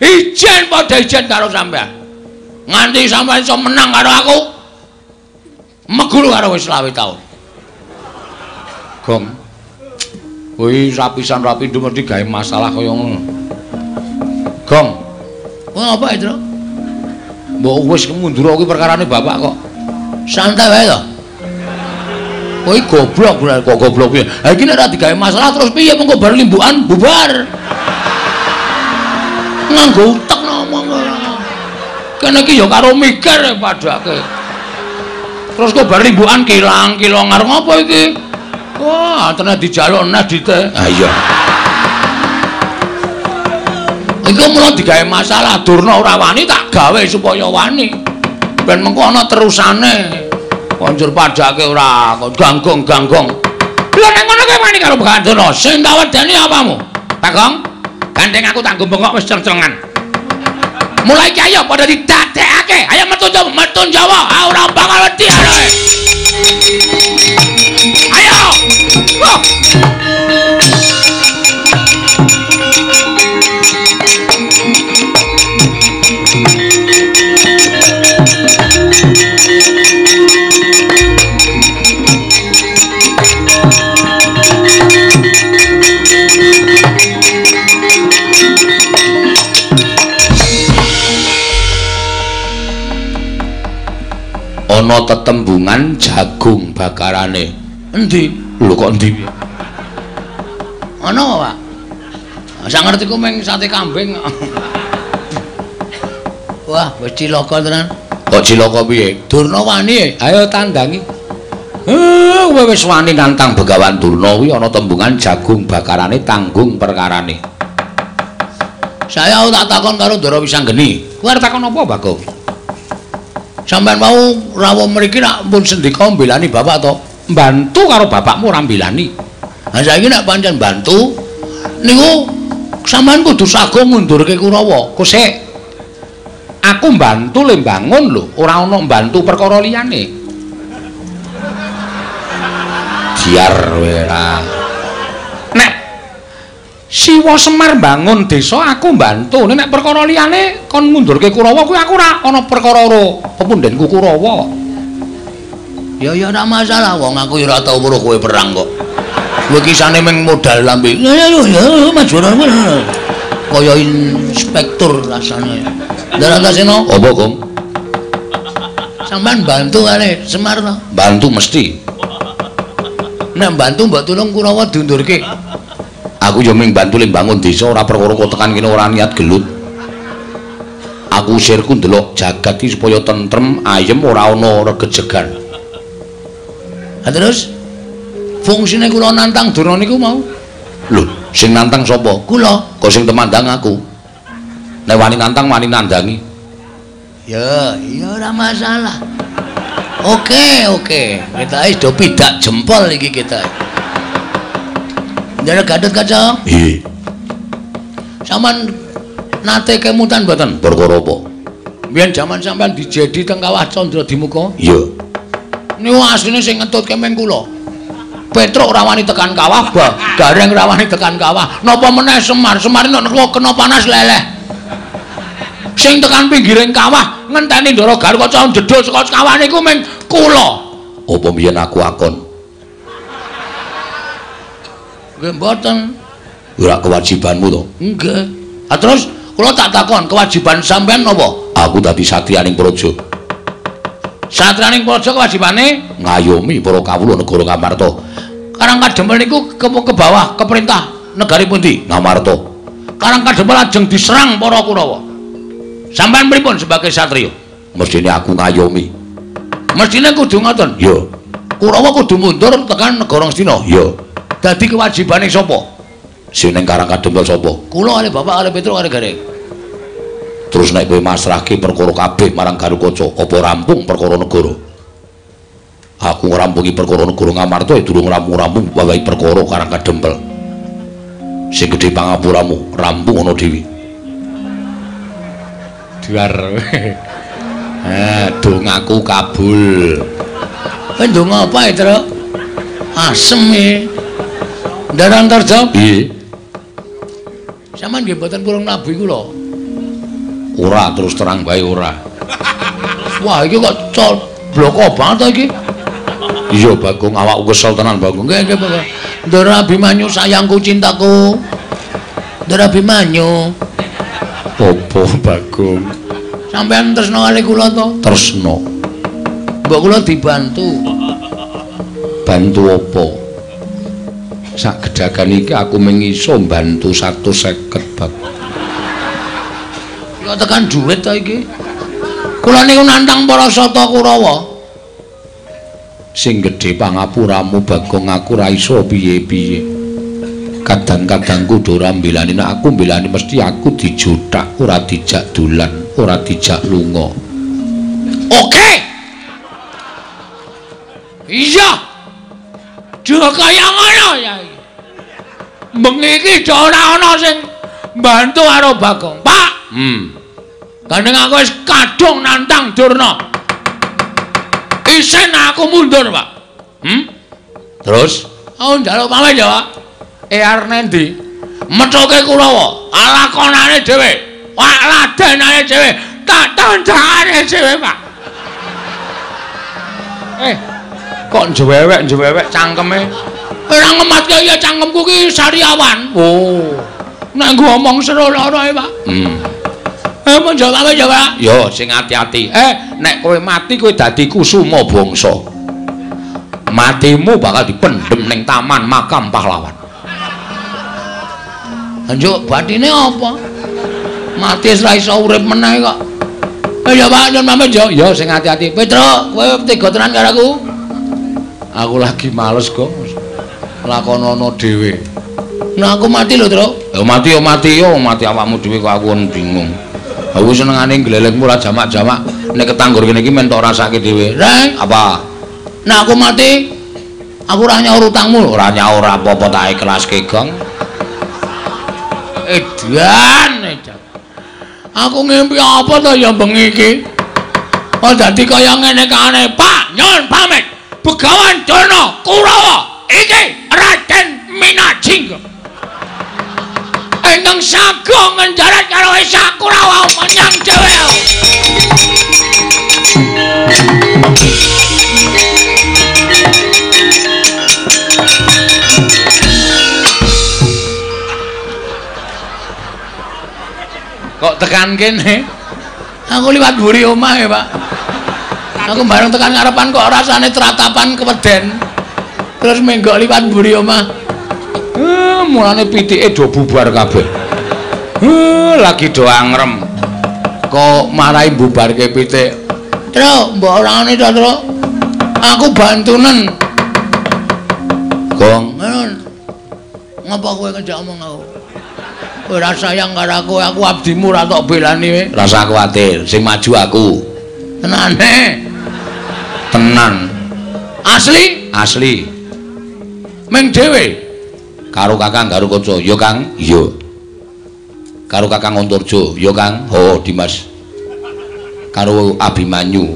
Ijen padha ijen karo sampean. Nganti sampean iso menang karo aku. Meguru karo wis 25 taun. Gong. Kuwi rapisan rapindo mesti gawe masalah kaya ngono. Gong. Wah, apa itu? Mbok wis mundur kuwi perkarane bapak kok. Santai wae to. Kowe goblok kok goblok piye? Ha iki nek ora digawe masalah terus piye mengko bar limbukan bubar. Nganggo utek ngomong ngono. Kene iki ya karo mikir padake. Terus kok bar limbukan kilang-kilong arep ngopo iki? Wah, tenan dijaluk neh dite. Ha iya. Iku mula digawe masalah Durna ora wani tak gawe supaya wani. Ben mengko ana terusane. Konjur padake ora ganggong-ganggong. Lha nek ngono kowe wani karo Begawan Durna, sing tak wedeni apamu? Bagong, gandeng aku tak bengok wis ceng-cengan. Mulai iki ayo padha didadekake. Ayo metu Jawa, metu Jawa. Ah ora bakal wedi ae. Ayo. Wah. Ana tetembungan jagung bakarane. Endi? Lho kok endi piye? Ana apa, Pak? Sak ngertiku mung sate kambing. Wah, wis cilaka tenan. Kok cilaka piye? Durna wani. Ayo tandangi. Kowe wis wani nantang Begawan Durna kuwi ana tembungan jagung bakarane tanggung perkarane. Saya tak takon karo Ndara Wisanggeni. Kowe arep takon apa, Bagong? Sampeyan mau rawuh mriki nak pun sendika mbelani bapak to? Mbantu karo bapakmu ora mbelani. Ha saiki nek pancen bantu niku sampeyan kudu sago ngundurke Kurawa. Kok sik aku mbantu le mbangun lho, ora ana mbantu perkara liyane. Biar ora. Nek Siwa Semar mbangun desa aku mbantu, nek perkara liyane kon ngundurke Kurawa kuwi aku ora ana perkara karo pepundhenku Kurawa. Ya ya ora masalah wong aku ya ora tau weruh kowe perang kok. Kowe kisane mung modal lambe. Ya ya ya maju ora. Kaya inspektur rasane. Ndara Antasena, apa, Gong? Sampeyan bantu kali Semar to? Bantu mesti. Nek bantu mbok tulung Kurawa diundurke. Aku yo mung bantu le mbangun desa ora perkara kok tekan kene ora niat gelut. Aku usirku ndelok jagat iki supaya tentrem, ayem ora ana regejegan. Ha terus fungsine kula nantang Durna niku mau? Lho, sing nantang sapa? Kula. Kok sing temandang aku? Nek wani nantang wani nandangi. Ya, ya ora masalah. Oke, oke. Kita wis do pidak jempol iki kita. Ndara Gatot Kaca. Nggih. Sampeyan nate kemutan mboten? Perkara apa? Biyen jaman sampeyan dijedi teng Kawah Candra Dimuka. Iya. Niku asline sing ngetutke meng kula. Petruk ora wani tekan kawah, Gareng ora wani tekan kawah. Napa meneh Semar? Semar nek kena panas leleh. Sing tekan pinggiring kawah ngenteni Ndara Garukaca jedul saka kawah niku meng kula. Apa mbiyen aku akon? Nggih mboten. Ora kewajibanmu to? Nggih. Ha terus kula tak takon, kewajiban sampean napa? Aku dadi satriyaning praja. Satriyaning praja kewajibane ngayomi para kawula negara Ngamarta. Karang Kadempel niku ke bawah ke perintah negari pundi? Ngamarta. Karang Kadempel lajeng diserang para Kurawa. Sampeyan pripun sebagai satriya? Mestine aku ngayomi. Mestine kudu ngoten. Ya. Kurawa kudu mundur tekan negara Ngastina. Ya. Dadi kewajibane sapa? Sing ning Karang Kadempel sapa? Kula kali bapak kali Petruk kali Gareng. Terus nek kowe masrahke perkara kabeh marang Garukaca, apa rampung perkara negara? Aku ngrampungi perkara negara Ngamarta ya durung rampung-rampung wawahi perkara Karang Kadempel. Sing gedhe pangapuramu, rampung ana dhewe. Duar. Dongaku kabul. Kowe ndonga apa, Truk? Asem e. Ndara Antarja? Piye? Sampeyan nggih mboten purung nabuhi kula. Ora, terus terang bae ora. Wah, iki kok bloko banget to iki. Iya, Bagong, awakku kesel tenan, Bagong. Nggih, nggih, Bagong. Ndara Abimanyu sayangku cintaku. Ndara Abimanyu. Apa, Bagong? Sampeyan tresna kali kula to? Tresna. Mbok kula dibantu. Bantu apa? Sak gedagan iki aku mung iso mbantu 150, Bagong. Kok tekan duit to iki? Kula niku nantang para sata Kurawa. Sing gedhe pangapuramu Bagong, aku ora iso piye-piye. Kadang-kadang kudu ora mbelani, nek aku mbelani mesti aku dijothak, ora dijak dolan, ora dijak lunga. Oke. Iya. Aja kaya ngono ya. Bengi iki ora ana sing mbantu karo Bagong. Pak. Gandeng aku wis kadung nantang Durna. Isin aku mundur, Pak. Terus aku njaluk pamit ya, Pak. Arep nendi? Methuke Kurawa, lakonane dhewe. Wah, ladenane dhewe, tak tandhane dhewe, Pak. Kok njewewek-njewewek cangkeme? Ora ngematke ya cangkemku ki sariawan. Oh. Nek nggo omong seru lara e, Pak. Mun jawab ya, Pak. Yo sing ati-ati. Nek kowe mati kowe dadi kusuma bangsa. Matimu bakal dipendhem ning taman makam pahlawan. Njuk batine apa? Mati wis ra iso urip meneh kok. Ya Pak, nyun pamit yo. Yo sing ati-ati. Petruk, kowe tega tenan karo aku. Aku lagi males kok. Lakonono dhewe. Nah aku mati lho, Truk. Ya mati yo mati yo, mati awakmu dhewe kok aku bingung. Aku senengane glelengmu ora jamak-jamak. Nek ketanggur kene iki men tok rasake dhewe. Reng, apa? Nek aku mati, aku ora nyaur utangmu. Ora nyaur apa-apa tak ikhlaske, Gong. Edan, edan. Aku ngimpi apa to ya bengi iki? Kok dadi kaya ngene kaane, Pak, nyun pamit. Begawan Durna Kurawa iki Raden Minajingga. Ingkang sagung ngenjarat karo Esa Kurawa menyang dhewe. Kok tekan kene? Aku liwat mburi omah ya, Pak. Aku bareng tekan ngarepan kok rasane tratapan keweden. Terus menggok liwat mburi omah. Mulane pitike do bubar kabeh. Lagi do angrem. Kok marahi bubarke pitik. Truk, mbok orangane to, Truk. Aku bantunen. Gong, ngapa kowe ngejak omong aku? Ora sayang karo aku, aku abdimu ora tok belani kowe. Rasa kuwatir, sing maju aku. Tenane. Tenan. Asli? Asli. Ming dhewe. Karo Kakang Garukaca, ya Kang? Iya. Karo Kakang Antarja, ya Kang? Oh, Dimas. Karo Abimanyu.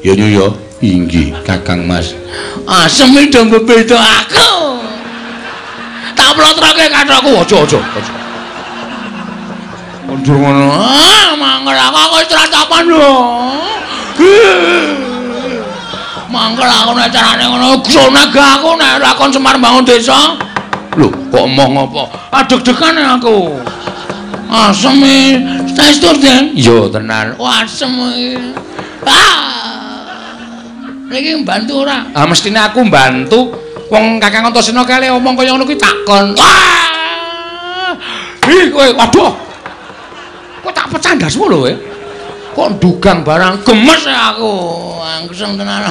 Ya nyu ya. Inggih, Kakang Mas. Asem iki do bebeda aku. Tak plotroke kathokku, aja aja. Mundur ngono. Ah, mangkel aku wis tratapan lho. Mangkel aku nek carane ngono, gsonag aku nek ora kon Semar bangun desa. Lho, kok emoh ngopo? Adeg-degan aku. Asem e. Saestu, Den? Iya, tenan. Oh, asem iki. Ah. Niki mbantu ora? Ah mestine aku mbantu. Wong Kakang Antasena kale omong kaya ngono kuwi takon. Wah! Ih kowe waduh. Kok tak pecah ndasmu lho kowe. Kok ndugang barang gemes aku. Angseng tenan.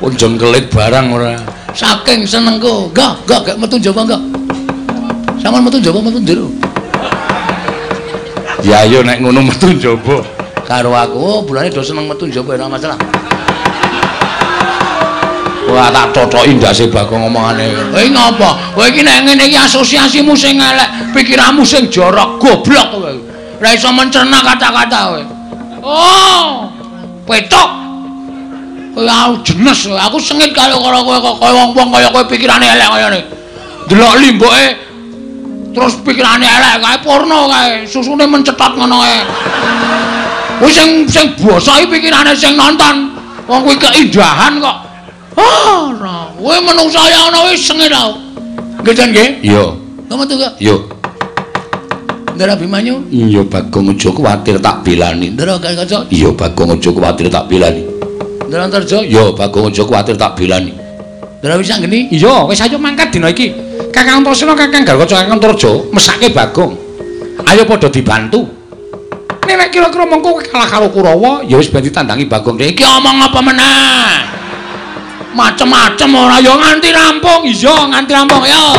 Kok jengkelit barang ora. Saking senengku. Enggak, enggak metu njaba enggak. Sampeyan metu njaba metu njero. Ya ayo nek ngono metu njaba. Karo aku, oh, bulane do seneng metu njaba ora masalah. Wah tak totoki ndase Bagong omongane. Kowe ngopo? Kowe iki nek ngene iki asosiasimu sing elek, pikiranmu sing jorok, goblok kowe. Ora iso mencerna kata-kata kowe. Oh, petok. Kowe aku jenes, aku sengit karo kowe kok kaya wong-wong kaya kowe pikirane elek kaya ngene. Delok limbuke terus pikirane elek kae porno kae, susune mencetot ngono kae. Kuwi sing sing basa iki pikirane sing nonton. Wong kuwi keindahan kok. Ah, ora. Kowe menungsa ya ngono wis sengit aku. Nggih, Jan nggih? Iya. Kok metu kok? Iya. Ndara Abimanyu? Iya, Bagong aja kuwatir tak belani. Ndara Gatotkaca? Iya, Bagong aja kuwatir tak belani. Ndara Antarja? Iya, Bagong aja kuwatir tak belani. Ndara Wisanggeni? Iya, wis ayo mangkat dina iki. Kakang Antasena, Kakang Gatotkaca, Kakang Antarja mesake Bagong. Ayo padha dibantu. Nek kira-kira mengko kalah karo Kurawa, ya wis ben ditandangi Bagong. Iki omong apa meneh? Macem-macem ora ya nganti rampung. Iya, nganti rampung ya.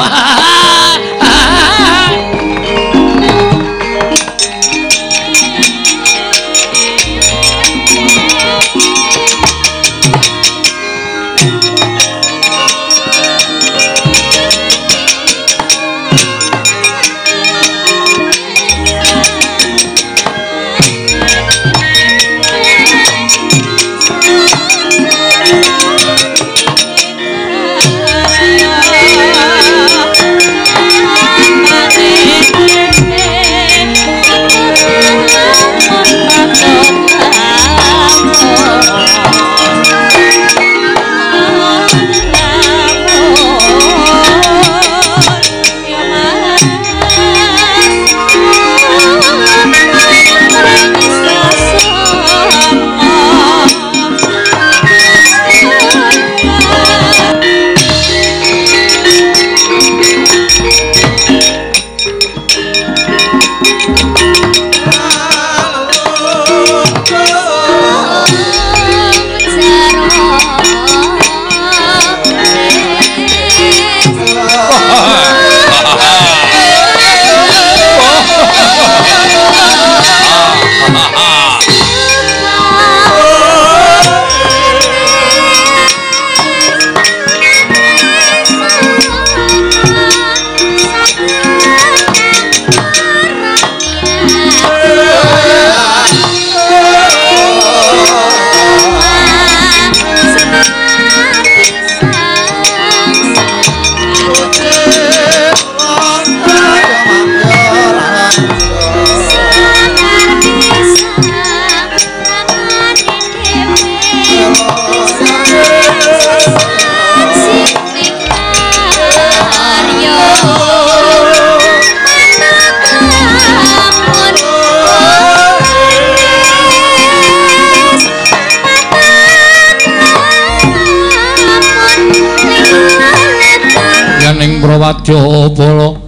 Prawadyabala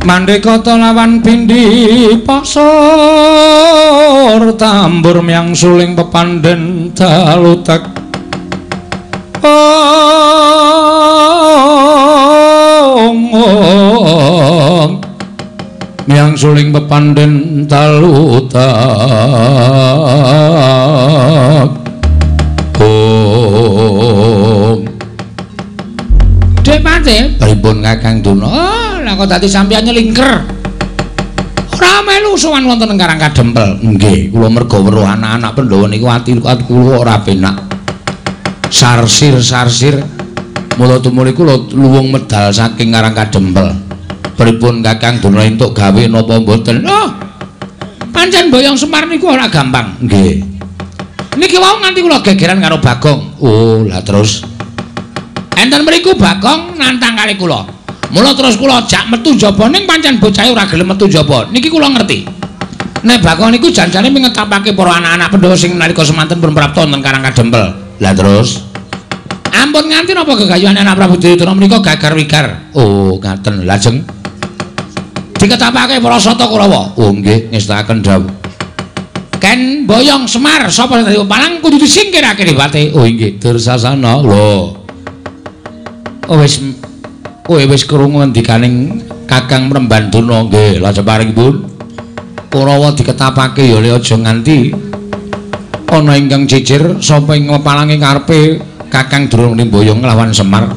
Mandekata lawan pindhi pasar tambur myang suling pepandhen dalutek ong myang suling pepandhen dalutek ong. Dek Pate, pripun Kakang Durna? Oh, lah kok dadi sampeyan nyelingker. Ora melu sowan wonten ing Karang Kadempel. Nggih, kula merga weruh anak-anak Pandhawa niku ati kula ora penak. Sarsir-sarsir mula tumuli kula luwung medal saking Karang Kadempel. Pripun Kakang Durna entuk gawe napa mboten? Oh. Pancen boyong Semar niku ora gampang. Nggih. Niki wau nganti kula gegeran karo Bagong. Oh, lah terus enten mriku Bagong nantang kali kula. Mula terus kula jak metu njaba ning pancen bocahe ora gelem metu njaba. Niki kula ngerti. Nek Bagong niku janjane mengetapake para anak-anak Pandhawa sing nalika semanten pun prapta wonten Karang Kadempel. Lah terus ampun nganti napa gegayuhan anak Prabu Duryudana menika gagar wigar. Oh, ngaten. Lajeng diketapake para Sata Kurawa. Oh nggih, ngestakaken dawuh. Ken boyong Semar sapa sing dadi palang kudu disingkirake dipate. Oh nggih, Dursasana. Lho. Oh wis kowe wis krungu ngendikaning Kakang Mremban Durna nggih, lajeng paringipun Kurawa diketapake ya le aja nganti ana ingkang cicir sapa ing pepalange karepe Kakang Durna mboyong nglawan Semar.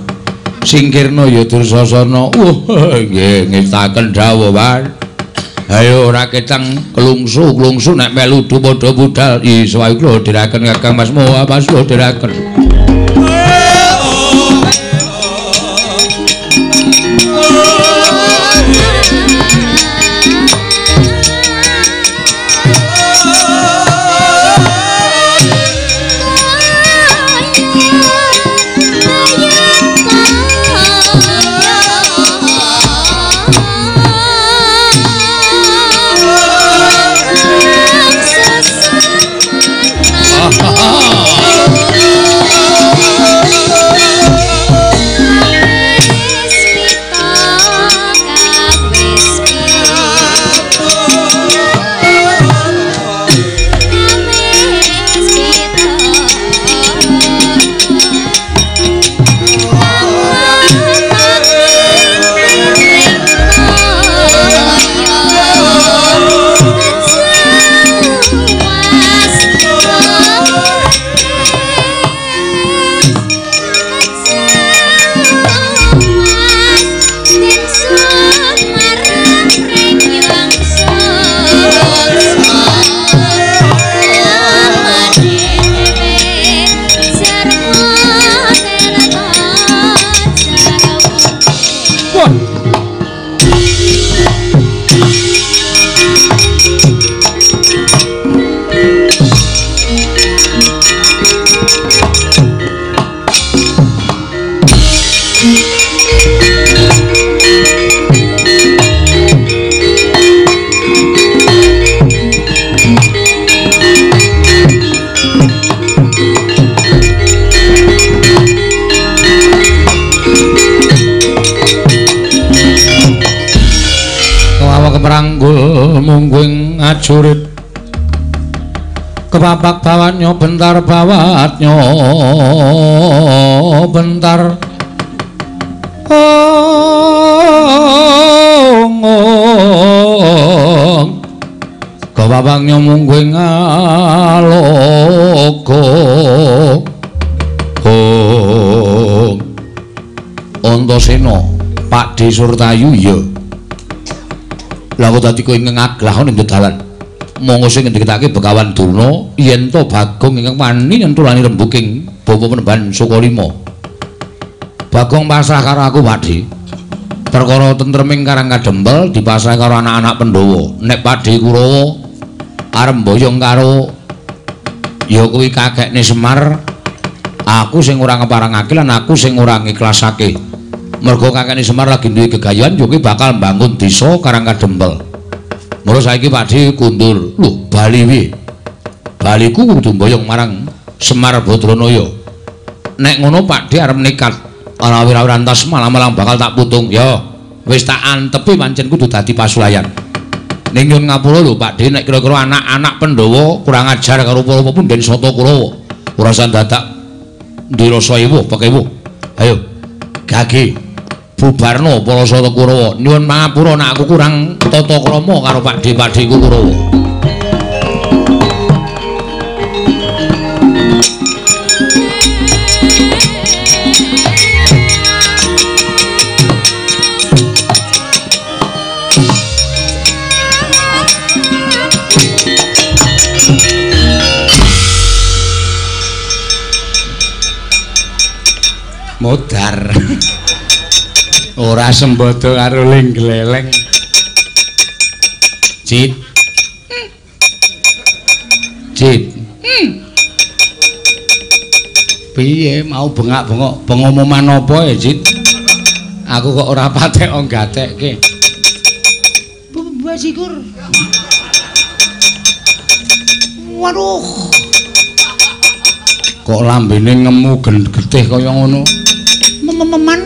Singkirna ya Dursasana. Wah, nggih ngestaken dawuh, Pak. Ayo ora ketang klungsu-klungsu nek melu padha budal. Iso ae kula dherekaken Kakang Mas Moha, Mas kula dherekaken. Mungguing ajurit kepapak bawatnya bentar bawatnya bentar ong ong kepapaknya mungguing alogo ong Antasena Pakde Surtayu iya. Lah kok dadi kowe ngaglah ning dalan. Monggo sing ngendikake Begawan Durna yen to Bagong ingkang wani nyentulani rembuking bapa Penemban Sukalima. Bagong pasrah karo aku, Pakde. Perkara tentreming Karang Kadempel dipasrah karo anak-anak Pandhawa. Nek Pakde Kurawa arep mboyong karo ya kuwi kakekne Semar, aku sing ora ngeparangake lan aku sing ora ngiklasake. Mergo kakekne Semar lagi duwe gegayuhan yo kuwi bakal mbangun desa Karang Kadempel. Mula saiki Pakde kundur. Lho, bali piye? Baliku kudu mboyong marang Semar Badranaya. Nek ngono Pakde arep nekat ana wira-wirantas malang-malang bakal tak putung. Ya, wis tak antepi pancen kudu dadi pasulayan. Ning nyun ngapura lho Pakde nek kira-kira anak-anak Pandhawa kurang ajar karo para punden Sata Kurawa. Ora usah dadak duwe rasa ewuh pekewuh. Ayo, gage. Bubarno para Sata Kurawa. Nyuwun pangapura nek aku kurang tata krama karo pakde-pakdeku Kurawa. Modar. Ora sembodo karo ling gleleng. Cit. Cit. Piye mau bengak-bengok pengumuman apa ya, Cit? Aku kok ora patek gatekke. Basikur. Waduh. Kok lambene ngemu getih kaya ngono? Mememan.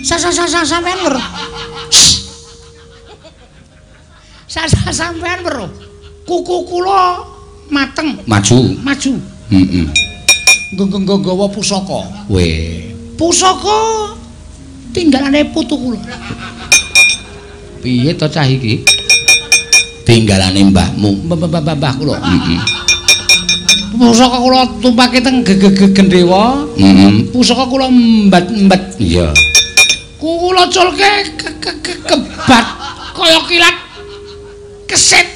Sa sampean weruh. Sa sampean weruh. Kuku kula mateng. Maju. Maju. Heeh. Nggawa pusaka. Weh. Pusaka tinggalane putu kula. Piye to cah iki? Tinggalane mbahmu. Mbah kula. Heeh. Pusaka kula tumpake teng gendhewa. Heeh. Pusaka kula mbat-mbat. Iya. Kula culke kebat kaya kilat. Kesit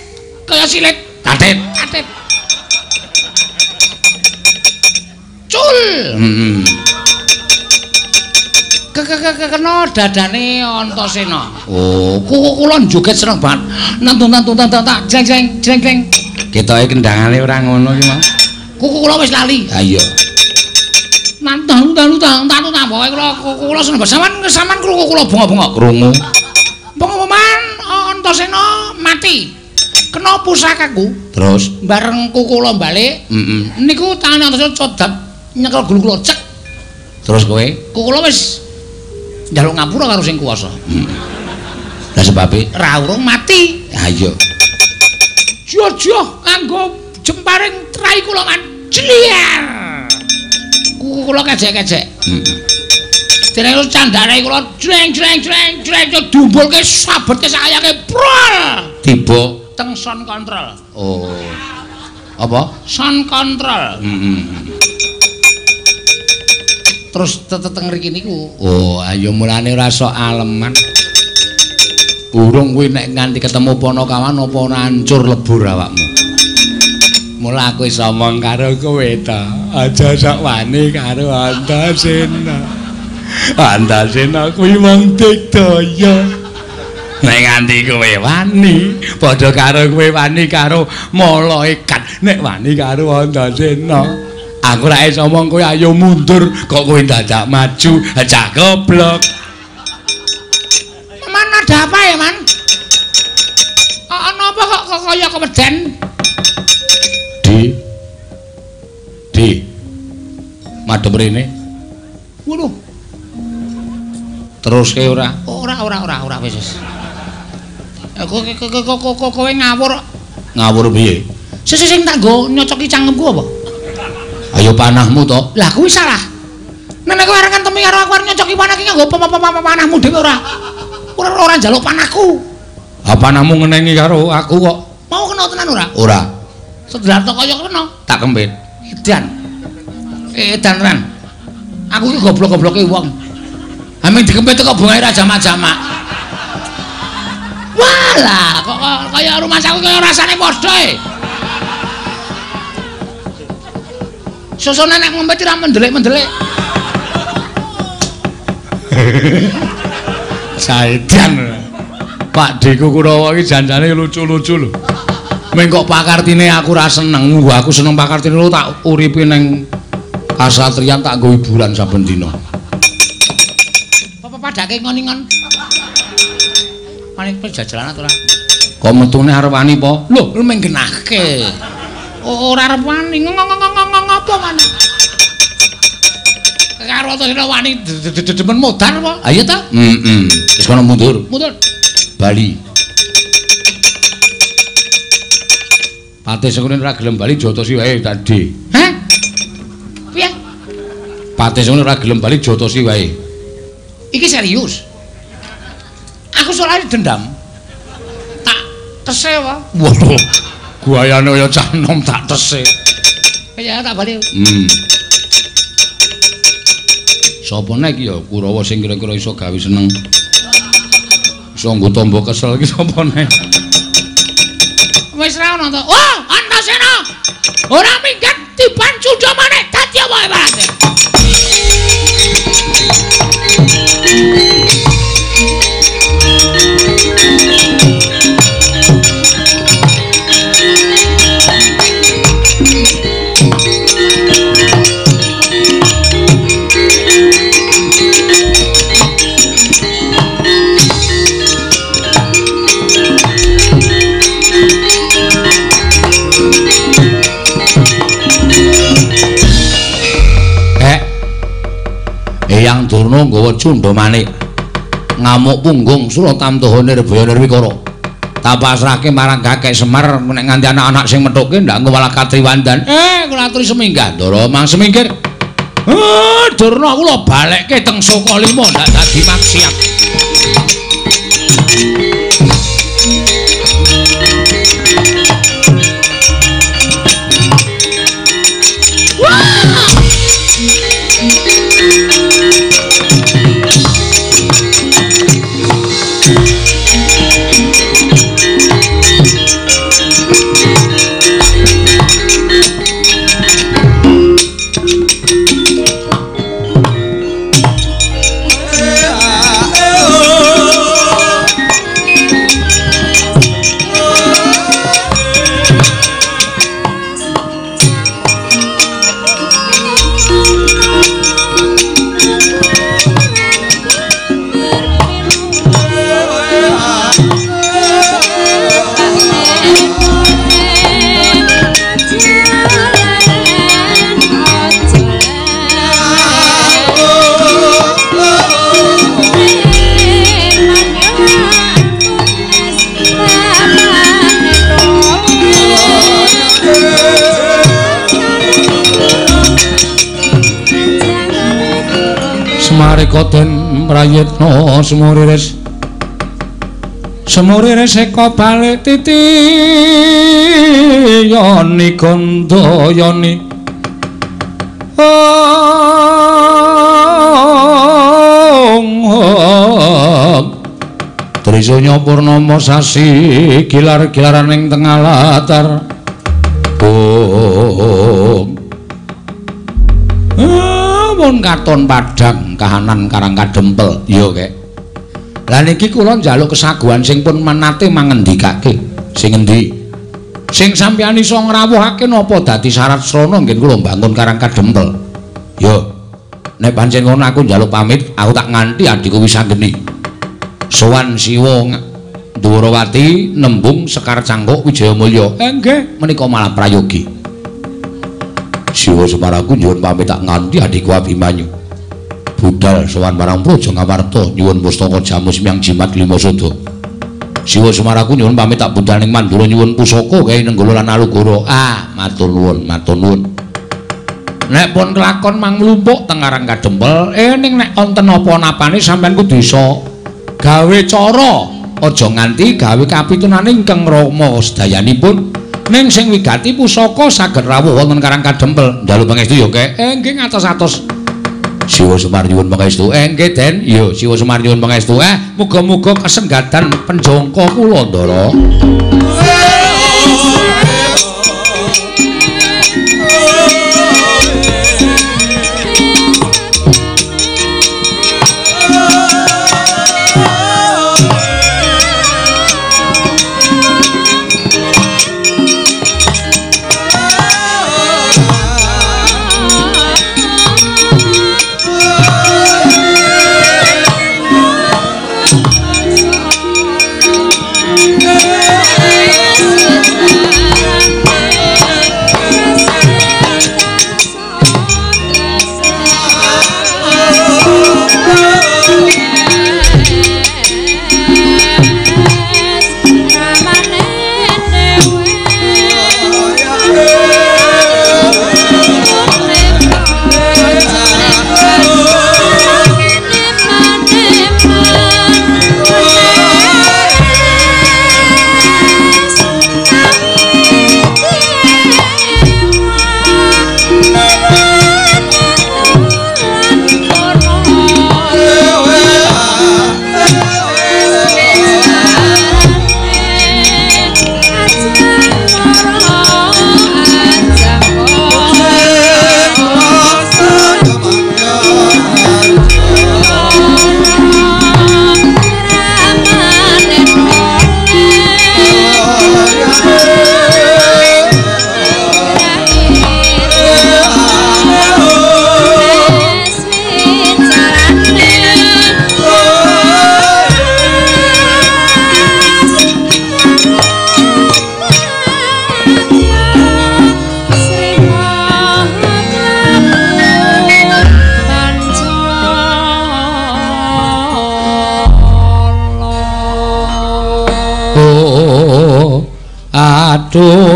kaya silit. Tatit. Tatit. Cul. Heeh. Kena dadane Antasena. Oh, kuku kula joget seneng banget. Nantun tak jeng jeng jeng jeng. Ketoke kendangane ora ngono iki, Mas. Kuku kula wis lali. Ha iya. Nantun tantun pokoke kula kuku kula seneng banget. Sampeyan krungu kula bengok-bengok. Krungu. Pengumuman Antasena mati. Kena pusakaku. Terus bareng kuku kula balik. Heeh. Niku tangane Antasena codap nyekel gulu kula cek. Terus kowe? Kuku kula wis njaluk ngapura karo sing kuwasa. Lah sebabe ra urung mati. Ha iya. Jojoh nganggo jemparing trai kula man. Jliar. Kuku kula kejek-kejek. Heeh. Dene candhane kula jreng jreng jreng jreng dumbulke sabetke sayake prol. Tiba teng sound control. Oh. Apa? Sound control. Heeh. Terus teteng mriki niku. Oh, ayo mulane ora sok aleman. Urung kuwi nek nganti ketemu Panakawan apa ora hancur lebur awakmu. Mula aku iso omong karo kowe ta. Aja sok wani karo Antasena. Antasena kuwi wong digdaya. Nek nganti kowe wani, padha karo kowe wani karo malaikat. Nek wani karo Antasena, aku ra iso omong kowe ayo mundur, kok kowe dadak maju, cah goblok. Man ada apa ya, Man? Ana apa kok kaya keweden? D. D. Madhep rene. Waduh. Teruske ora? Ora wis wis. Kowe ngawur. Ngawur piye? Sing sing tak nggo nyocoki cangkemku apa? Ayo panahmu to. Lah kuwi salah. Nek kowe arep ngentemi karo aku arep nyocoki panah ki nganggo panahmu dhewe ora. Ora njaluk panahku. Ha panahmu ngenengi karo aku kok. Mau kena tenan ora? Ora. Sedelarto kaya kena. Tak kempit. Edan. Edan tenan. Aku ki goblok-gobloke wong. Aming dikempit kok bungae ra jamak-jamak. Walah, kok kaya rumah saku kaya rasane padha e. Sosone nek ngempit ora mendelik-mendelik. Saedan. Pak Deku Kurawa iki janjane lucu-lucu lho. Meng kok pakartine aku ora seneng. Wah, aku seneng pakartine lho tak uripi ning kasatriyan tak nggo hiburan saben dina. Apa padake ngon-ngon? Paling pejajalan ora? Kok metune arep wani po? Lho, lu meng genahke. Ora arep wani. Ngopo wani? Karo Antasena wani demen modar apa? Ayo ta? Heeh. Wis kono mundur. Mundur. Bali. Patih Sengkuni ora gelem bali jotosi wae tadi. Hah? Piye? Patih Sengkuni ora gelem bali jotosi wae. Iki serius. Aku soalnya dendam. Tak tese wae. Waduh. Guayane kaya cah nom tak tese. Ya tak bali. Sapa nek iki ya Kurawa sing kira-kira iso gawe seneng. Iso nggo tombo kesel iki sapa nek? Wis ra ono to. Oh, Antasena. Ora minggat tiban cundha maneh dadi apa ibarate. Dayang Durna nggawa cundha manik. Ngamuk punggung Suratamtaha Nirbaya Nirwikara. Tak pasrahke marang Kakek Semar nek nganti anak-anak sing methuke ndak engko malah katriwandan. Kula aturi seminggah Ndara mang semingkir. Durna kula balekke teng Sukalima ndak dadi maksiat. Smarika den prayitna sumuriris sumuriris eka balik titi yoni gandayani Trisanya purnama sasi gilar-gilaran ing tengah latar. Mun katon padhang kahanan Karang Kadempel. Iya, Kek. Lah niki kula njaluk kesaguhan sing pun menate mangendikake. Sing endi? Sing sampeyan iso ngrawuhake napa dadi syarat srana nggih kula mbangun Karang Kadempel. Ya. Nek pancen ngono aku njaluk pamit, aku tak nganti adhiku Wisanggeni. Sowan Siwa Ndhuwarawati nembung Sekar Cangkuk Wijayamulya. Nggih, menika malah prayogi. Siwa Semar aku nyuwun pamit tak nganti adhiku Abimanyu. Budal sowan marang Praja Ngamarta nyuwun pustaka jamu semyang jimat lima sada. Siwa Semar aku nyuwun pamit tak budal ning Mandura nyuwun pusaka kae Nenggala lan Alugoro. Ah, matur nuwun, matur nuwun. Nek pun kelakon mang mlumpuk teng Karang Kadempel, ning nek wonten apa-napane sampean kudu iso gawe cara, aja nganti gawe kapitunane ingkang rama sedayanipun. Ning sing wigati pusaka saged rawuh wonten Karang Kadempel. Njaluk pangestu ya, Kek. Nggih ngatos-atos. Siwa Semar nyuwun pangestu. Nggih, Den. Iya, Siwa Semar nyuwun pangestu. Muga-muga kasenggatan penjangka kula, Ndara. Yeah.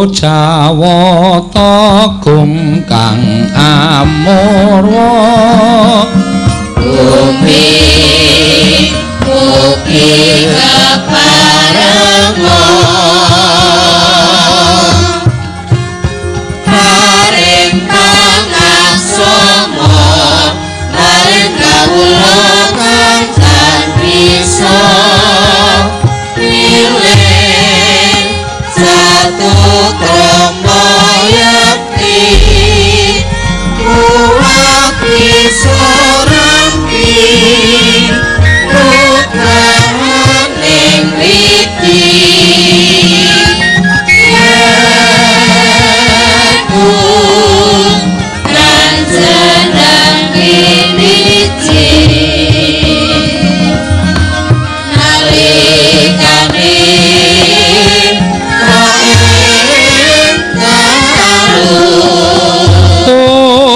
Jawata gum kang amurwa bumi ugi keparenga paring pangaksama marang kawula kang tan bisa pilih satu krama yakti kuwat bisa rampi nugrahaning widi aku lan jeneng kiniji nalikane Om.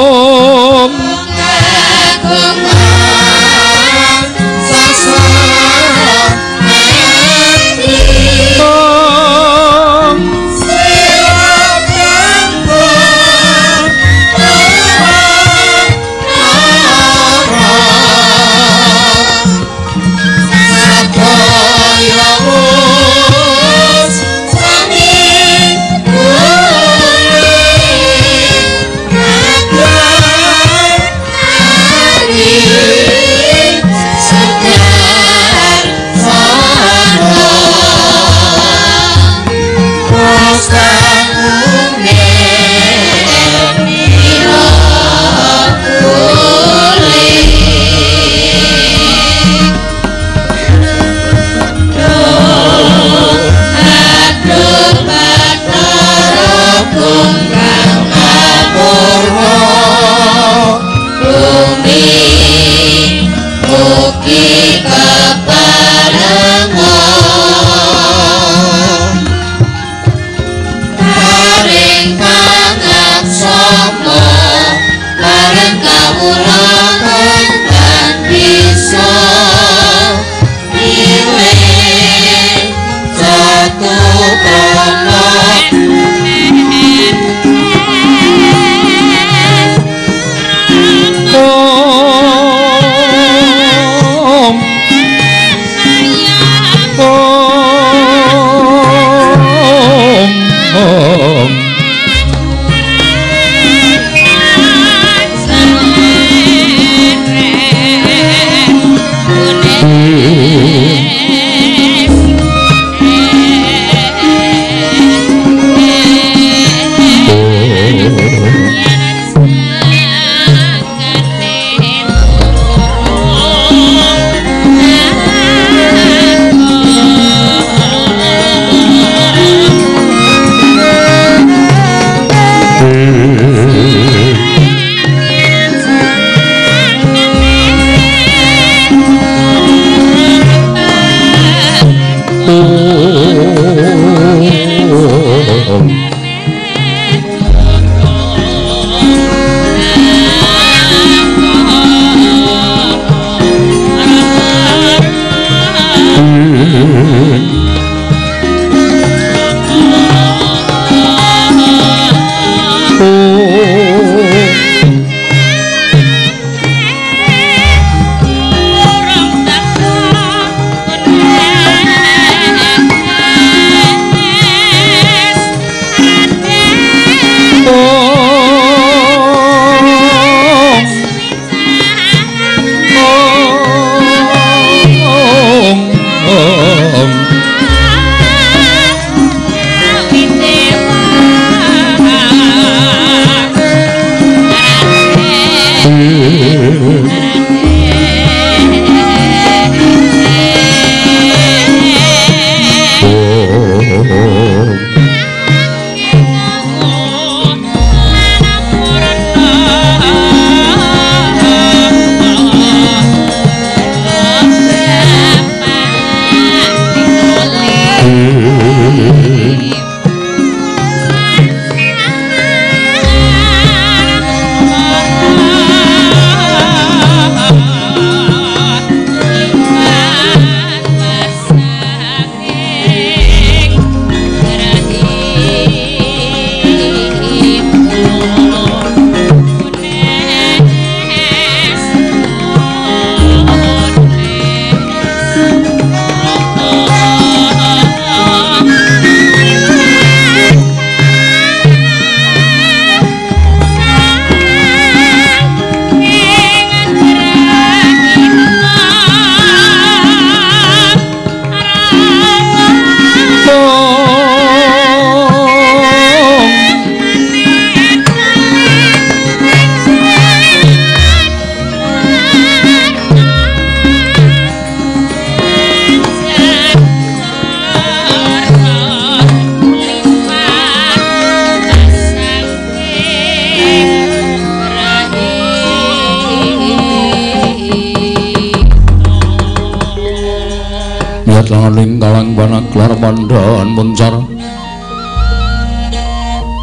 Yat langaning kalang banaglar pandhan muncar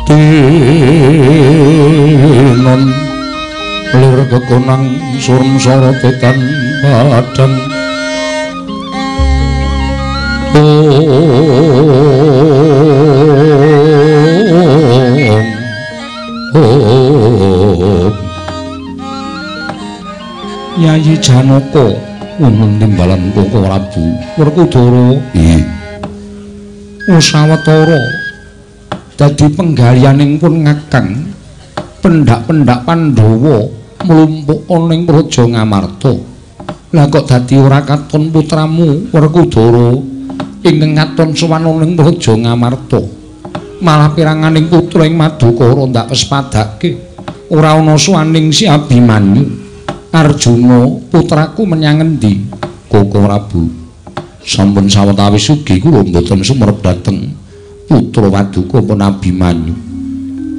tinon lir kekonang surem sorotetan padang. Om Om Yayi Janaka umum timbalan Koko Prabu Werkudara. Ih Usawatara dadi penggalianing pun ngakang pendak-pendak Pandhawa mlumpuk ana ing Praja Ngamarta. Lah kok dadi ora katon putramu Werkudara ingkang katon sowan ana ing Praja Ngamarta? Malah piranganing putra ing Madukara ndak pespadake ora ana sowaning si Abimanyu. Arjuna putraku menyang endi? Koko Prabu, sampun sawetawis ugi kula mboten sumerep dhateng putra Waduka pun Abimanyu.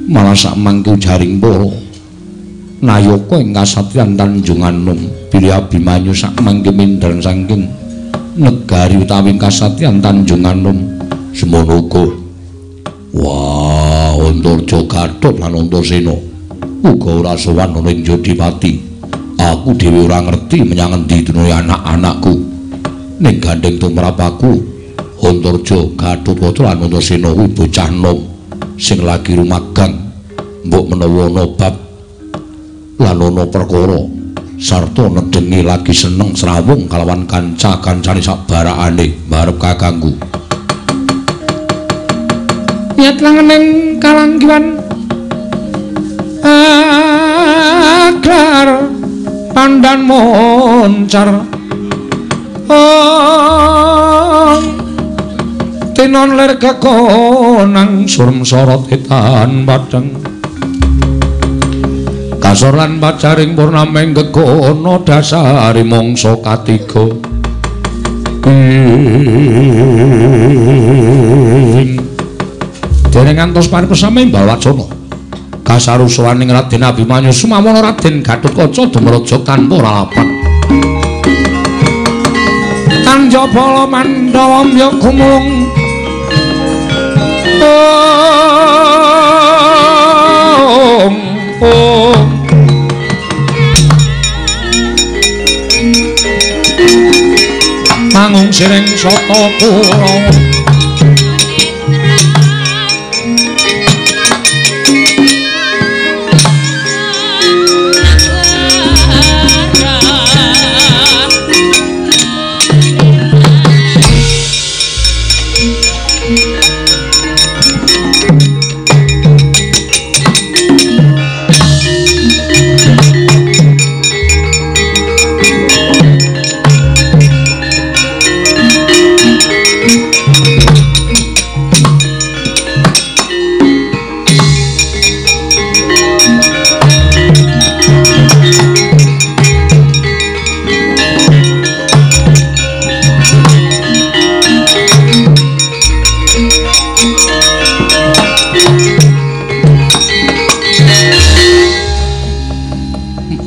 Malah sakmangke ujaring para nayaka ing kasatriyan Tanjung Anom bilih Abimanyu sakmangke mindhar saking negari utawi kasatriyan Tanjung Anom. Semono uga. Wah, Antarja Gatot lan Antasena uga ora sowan ana ing Jodipati. Aku dhewe ora ngerti menyang endi dunune anak-anakku. Ning gandeng tumrap aku, Antarja Gatot lan Antasena kuwi bocah nom sing lagi rumagang. Mbok menawa ana bab lan ana perkara sarta nedhengi lagi seneng srawung kalawan kanca-kancane sak barakane marep kakangku. Nyat langening kalanggiwan aglar pandan moncar. Oh tinon lir kekonang surem sorot etan padang kasor lan pacaring purnameng gegono dasari mangsa katiga. Dereng ngantos paripesame Mbawacana kasarusaning Raden Abimanyu sumawana Raden Gatotkaca dumraja tanpa lalapan. Tanjabala Mandhawa mbya gumulung om om mangung siring sata Kurawa.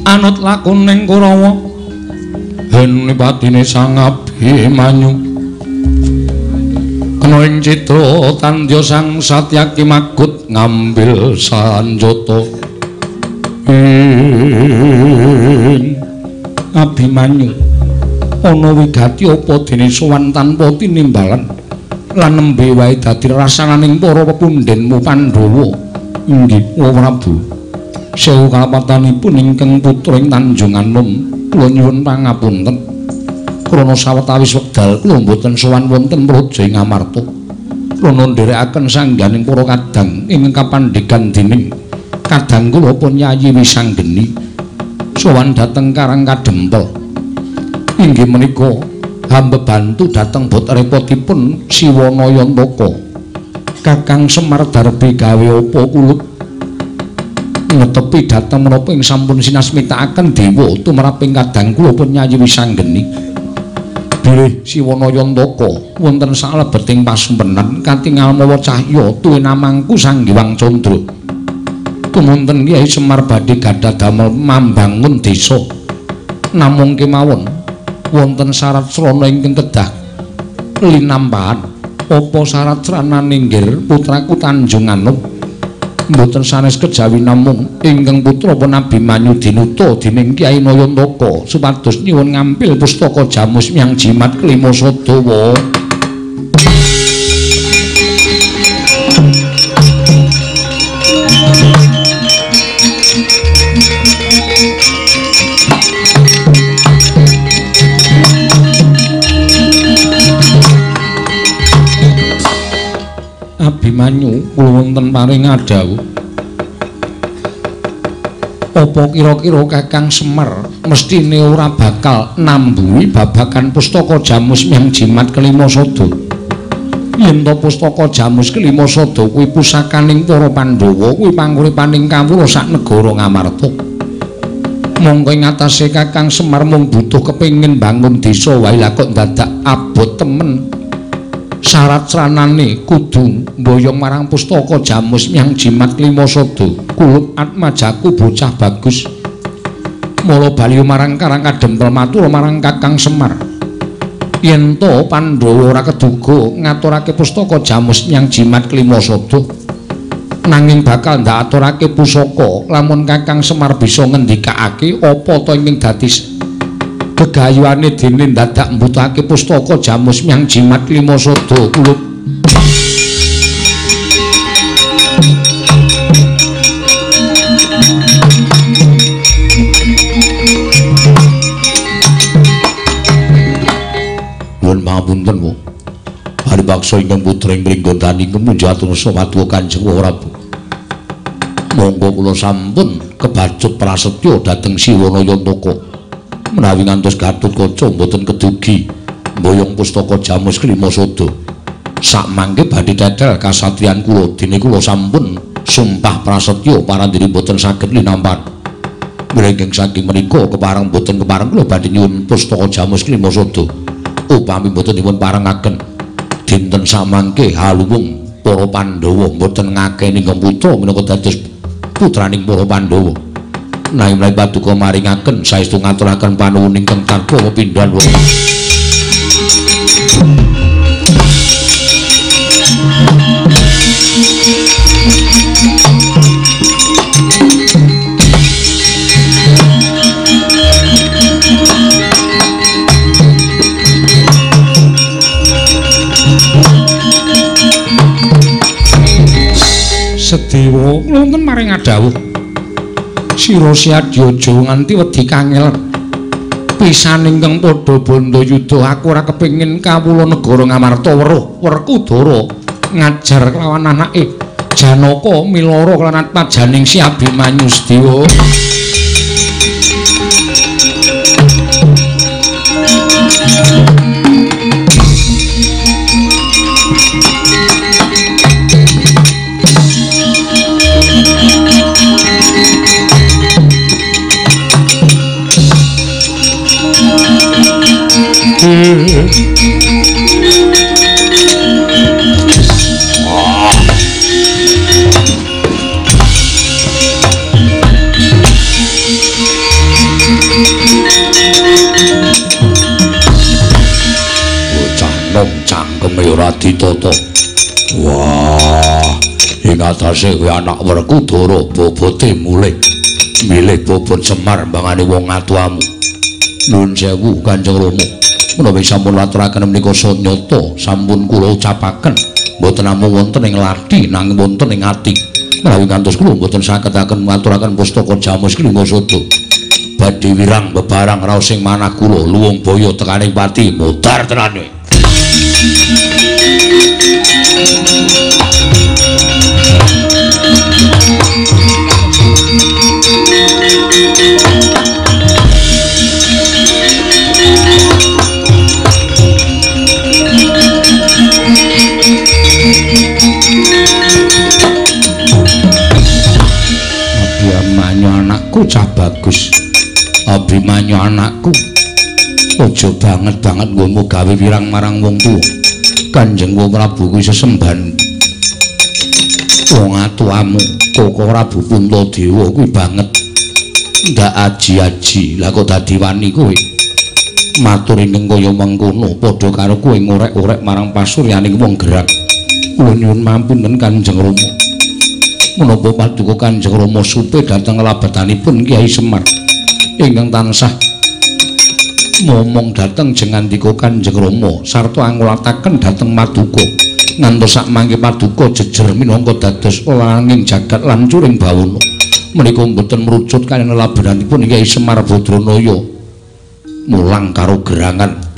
Anut lakuning Kurawa hen patine Sang Abimanyu kena ing citra tandya Sang Satyaki magut ngambil sanjata. Ing Abimanyu ana wigati apa dene sowan tanpa tinimbalan lan nembe wae dadi rasananing para pepundhenmu Pandhawa. Inggih Prabu. Sewu kalapatanipun ingkang putra ing Tanjung Anom kula nyuwun pangapunten krana sawetawis wekdal kula mboten sowan wonten praja ing Ngamarta krana nderekaken sangganing para kadang ingkang kapandhegan dening kadang kula pun Yayi Wisanggeni sowan dhateng Karang Kadempel. Inggih menika hamba bantu dhateng bot repotipun Siwana Yantaka. Kakang Semar Darbi gawe apa kulup netepi dhateng menapa ing sampun sinasmitakaken dewa tumraping kadang kula pun Yayi Wisanggeni. Bilih Siwana Yantaka wonten salebeting pasumpenan katingal mawa cahya tuwinamangku Sang Hyang Candra. Tumunten Kyai Semar badhe gadah damel mambangun desa. Namung kemawon wonten syarat srana ingkang kedah Linampahan apa syarat sranane nggir putraku Tanjung Anom mboten sanes kejawi namung ingkang putra pun Abimanyu dinuta dening Kyai Nayantaka supados nyuwun ngampil pustaka Jamus Myang Jimat Kelima Sadawa. Abimanyu kula wonten paring adhawuh. Apa kira-kira Kakang Semar mestine ora bakal nambuhi babagan pustaka Jamus Myang Jimat Kelima Sada? Yen to pustaka Jamus Kelima Sada kuwi pusakaning para Pandhawa, kuwi panguripaning kawula sak negara Ngamarta. Mongko ing atase Kakang Semar mung butuh kepengin bangun desa wae lah kok dadak abot temen. Syarat sranane kudu mboyong marang pustaka Jamus Myang Jimat Kelima Sada. Kulup atmajaku bocah bagus. Mula bali marang Karang Kadempel matur marang Kakang Semar. Yen to Pandhawa ora keduga ngaturake pustaka Jamus Myang Jimat Kelima Sada, nanging bakal ndaturake pusaka lamun Kakang Semar bisa ngendikake apa to ingkang dadi gegayuhane dene dadak mbutuhake pustaka Jamus Myang Jimat Kelima Sada. Kulup Nuwun pangapunten, Bu. Paribaksa ingkang putra ing Pringgondani kemunjatur sapadua Kanjeng Prabu. Monggo kula sampun kebacut prasetya dhateng Siwana Yantaka. Menawi ngantos Gatotkaca mboten kedugi mboyong pustaka Jamus Kelima Sada. Sakmangke badhe tetel kasatriyan kula dene kula sampun sumpah prasetya parandene mboten saged linampan. Mlengking saking menika kepareng mboten kepareng kula badhe nyuwun pustaka Jamus Kelima Sada. Upami mboten dipun parengaken dinten samangke haluwung para Pandhawa mboten ngakeni ingkang putra minangka dados putraning para Pandhawa. Nanging menawi paduka maringaken saestu ngaturaken panuwun ingkang tanpa pepindhan. Sedewa kula wonten maring adhawuh. Sira Siadya aja nganti wedi kangel. Pisan ingkang padha bandayuda aku ora kepengin kawula negara Ngamarta weruh Werkudara ngajar kelawan anake Janaka milara kelawan atmajaning Si Abimanyu Sedewa. Bocah nom cangkeme ora ditata. Wah, ing atase kuwi anak Werkudara bobote mulih. Milih bobot Semar mbangane wong atuamu. Nuwun sewu Kanjeng Rama. Menawi sampun aturaken menika sanyata sampun kula ucapaken mboten namung wonten ing lathi nanging wonten ing ati. Menawi ngantos kula mboten saged ngaturaken pustaka Jamus Kelima Sada. Badhe wirang bebarang raos ing manah kula luwung baya tekaning pati modar tenane. Abimanyu anakku cah bagus. Abimanyu anakku, aja banget-banget nggonmu gawe wirang marang wong tuwa. Kanjeng Prabu kuwi sesembahan wong atuamu, Koko Prabu Puntadewa kuwi banget ndak aji-aji. Lah kok dadi wani kowe? Matur ingkang kaya mengkono padha karo kowe ngorek-orek marang pasuryaning wong gerak. Kula nyuwun mampunten Kanjeng Rama. Menapa paduka Kanjeng Rama supe dhateng labetanipun Kyai Semar ingkang tansah momong dhateng jengandika Kanjeng Rama sarta angulataken dhateng paduka ngantos sak mangke paduka jejer minangka dados langing jagat lan curing bawana. Menika mboten mrucut kaliyan labetanipun Kyai Semar Badranaya mulang karo gerangan.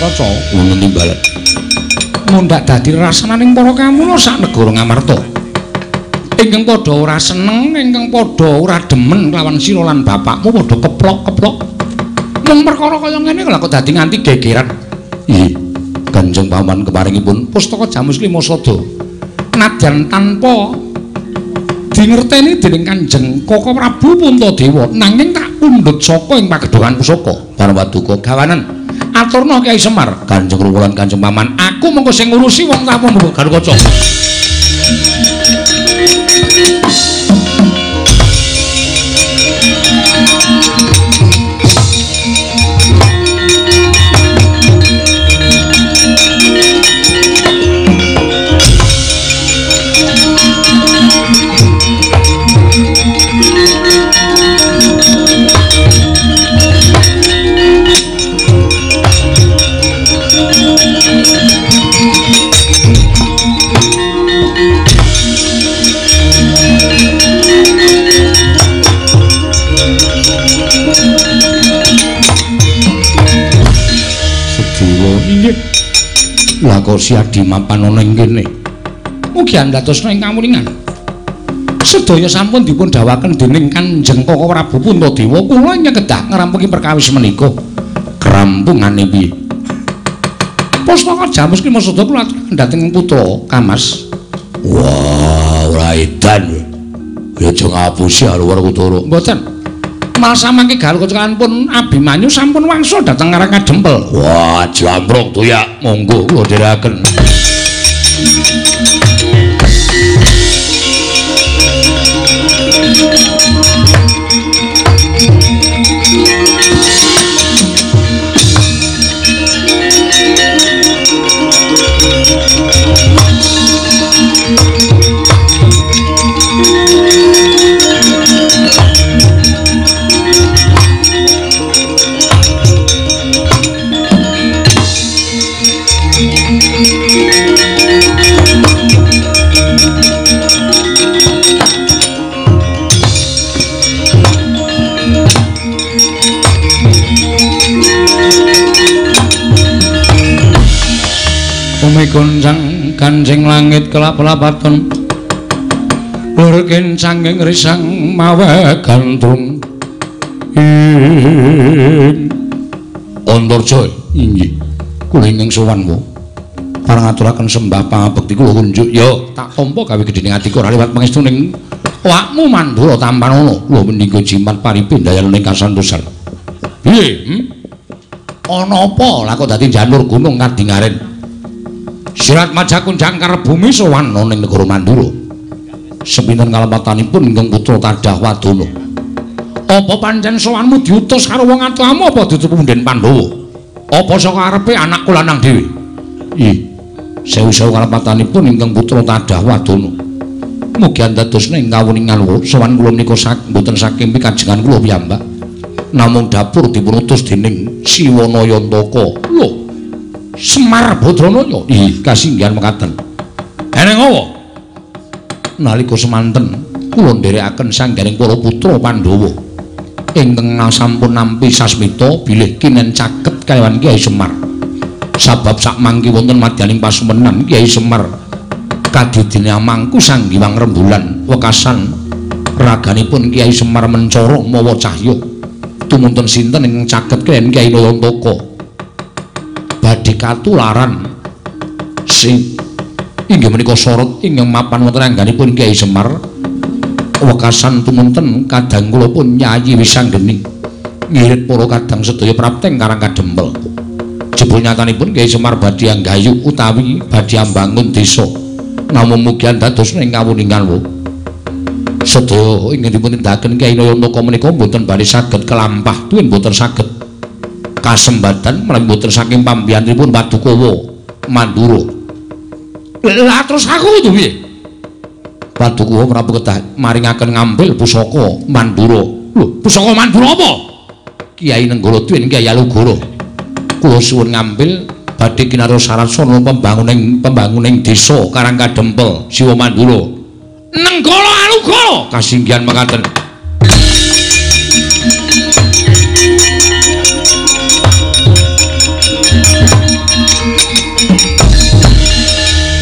Kaca ngono timbalan mundhak dadi rasananing para kamula sak negara Ngamarta ingkang padha ora seneng, ingkang padha ora demen kelawan sira lan bapakmu padha keplok-keplok mung perkara kaya ngene lha kok dadi nganti gegeran. Nggih Kanjeng Paman keparingipun pustaka Jamus Lima Sada nadyan tanpa dingerteni dening Kanjeng Koko Prabu Puntadewa nanging tak pundhut saka ing pagedhongan pusaka. Parwaduka gawanen aturna Kyai Semar, Kanjeng Rama lan Kanjeng Paman, aku mengko sing ngurusi wong tamu Garukaca. Lah kok si Adi mapan ana ing kene. Mugi andhatosna ing kamuningan. Sedaya sampun dipun dawaken dening Kanjeng Koko Prabu Puntadewa, kula ingkang kedah ngrampungi perkawis menika. Krampungane piye? Pustaka Jamus Lima Sada kula aturaken dhateng putra Kamas. Wah, ora edan. Ya aja ngapusi Arwara Kutara. Mboten. Mal samangke Garukaca pun Abimanyu sampun wangsul dhateng Karang Kadempel. Wah, jamprok toyak, monggo kula dherekaken. Goncang kancing langit kelap-lapaton lur kencang ing risang mawe gandrung ing Antarja. Inggih kula ingkang sowan wa parang aturaken sembah pangabekti kula kunjuk. Ya tak tampa gawe gedhening atiku ora liwat pangestuning awakmu Mandura tampanana kula menika jimat paripe ndayan ing kasantosan. Piye? Ana apa lah kok dadi janur gunung kadingaren? Sirat Majakun jangkar bumi sowan ana ning negara Mandura. Sepinten kalepatanipun ingkang putra Tadah Wadana. Apa pancen sowanmu diutus karo wong atuamu apa ditutup punden Pandhawa? Apa saka arepe anakku lanang dhewe? Ih, sewu-sewu kalepatanipun ingkang putra Tadah Wadana. Mugi andadosna ing kawuningan sowan kula menika mboten saking pikajengan kula piyambak. Namung dapur dipunutus dening Siwanayantaka. Lho, Semar Badranaya. Ih, kasinggihan mekaten. Eneng apa? Nalika semanten kula nderekaken sanggaring para putra Pandhawa ingkang sampun nampi sasmita bilih kinen caket kalawan Kyai Semar. Sabab sakmangke wonten madyaning pasumenan Kyai Semar kadidene amangku Sang Hyang Rembulan wekasan raganipun Kyai Semar mencara mawa cahya. Tumunten sinten ingkang caket kaliyan Kyai Nayantaka. katularan sing inggih menika sorot ingkang mapan wonten angganipun Kyai Semar. Wekasan tumunten kadang kula pun Nyayi Wisanggeni ngirit para kadang sedaya prapteng Karang Kadempel. Jebul nyatanipun Kyai Semar badhe anggayu utawi badhe ambangun desa. Namung mugian dados ing kawuningan wo. Sedaya ingkang dipun tindakaken Kyai Nayantaka menika mboten bali saged kelampah tuwin mboten saged kasembatan menawi mboten saking pambiyantunipun Paduka Mandura. Lah terus aku kudu piye? Paduka Prabu kedah maringaken ngambil pusaka Mandura. Lho, pusaka Mandura apa? Kyai Nenggala tuwin Kyai Alugoro. Kula suwun ngambil badhe kinarya syarat sarana pembanguning desa Karang Kadempel, Siwa Mandura. Nenggala Alugoro kasinggihan mekaten.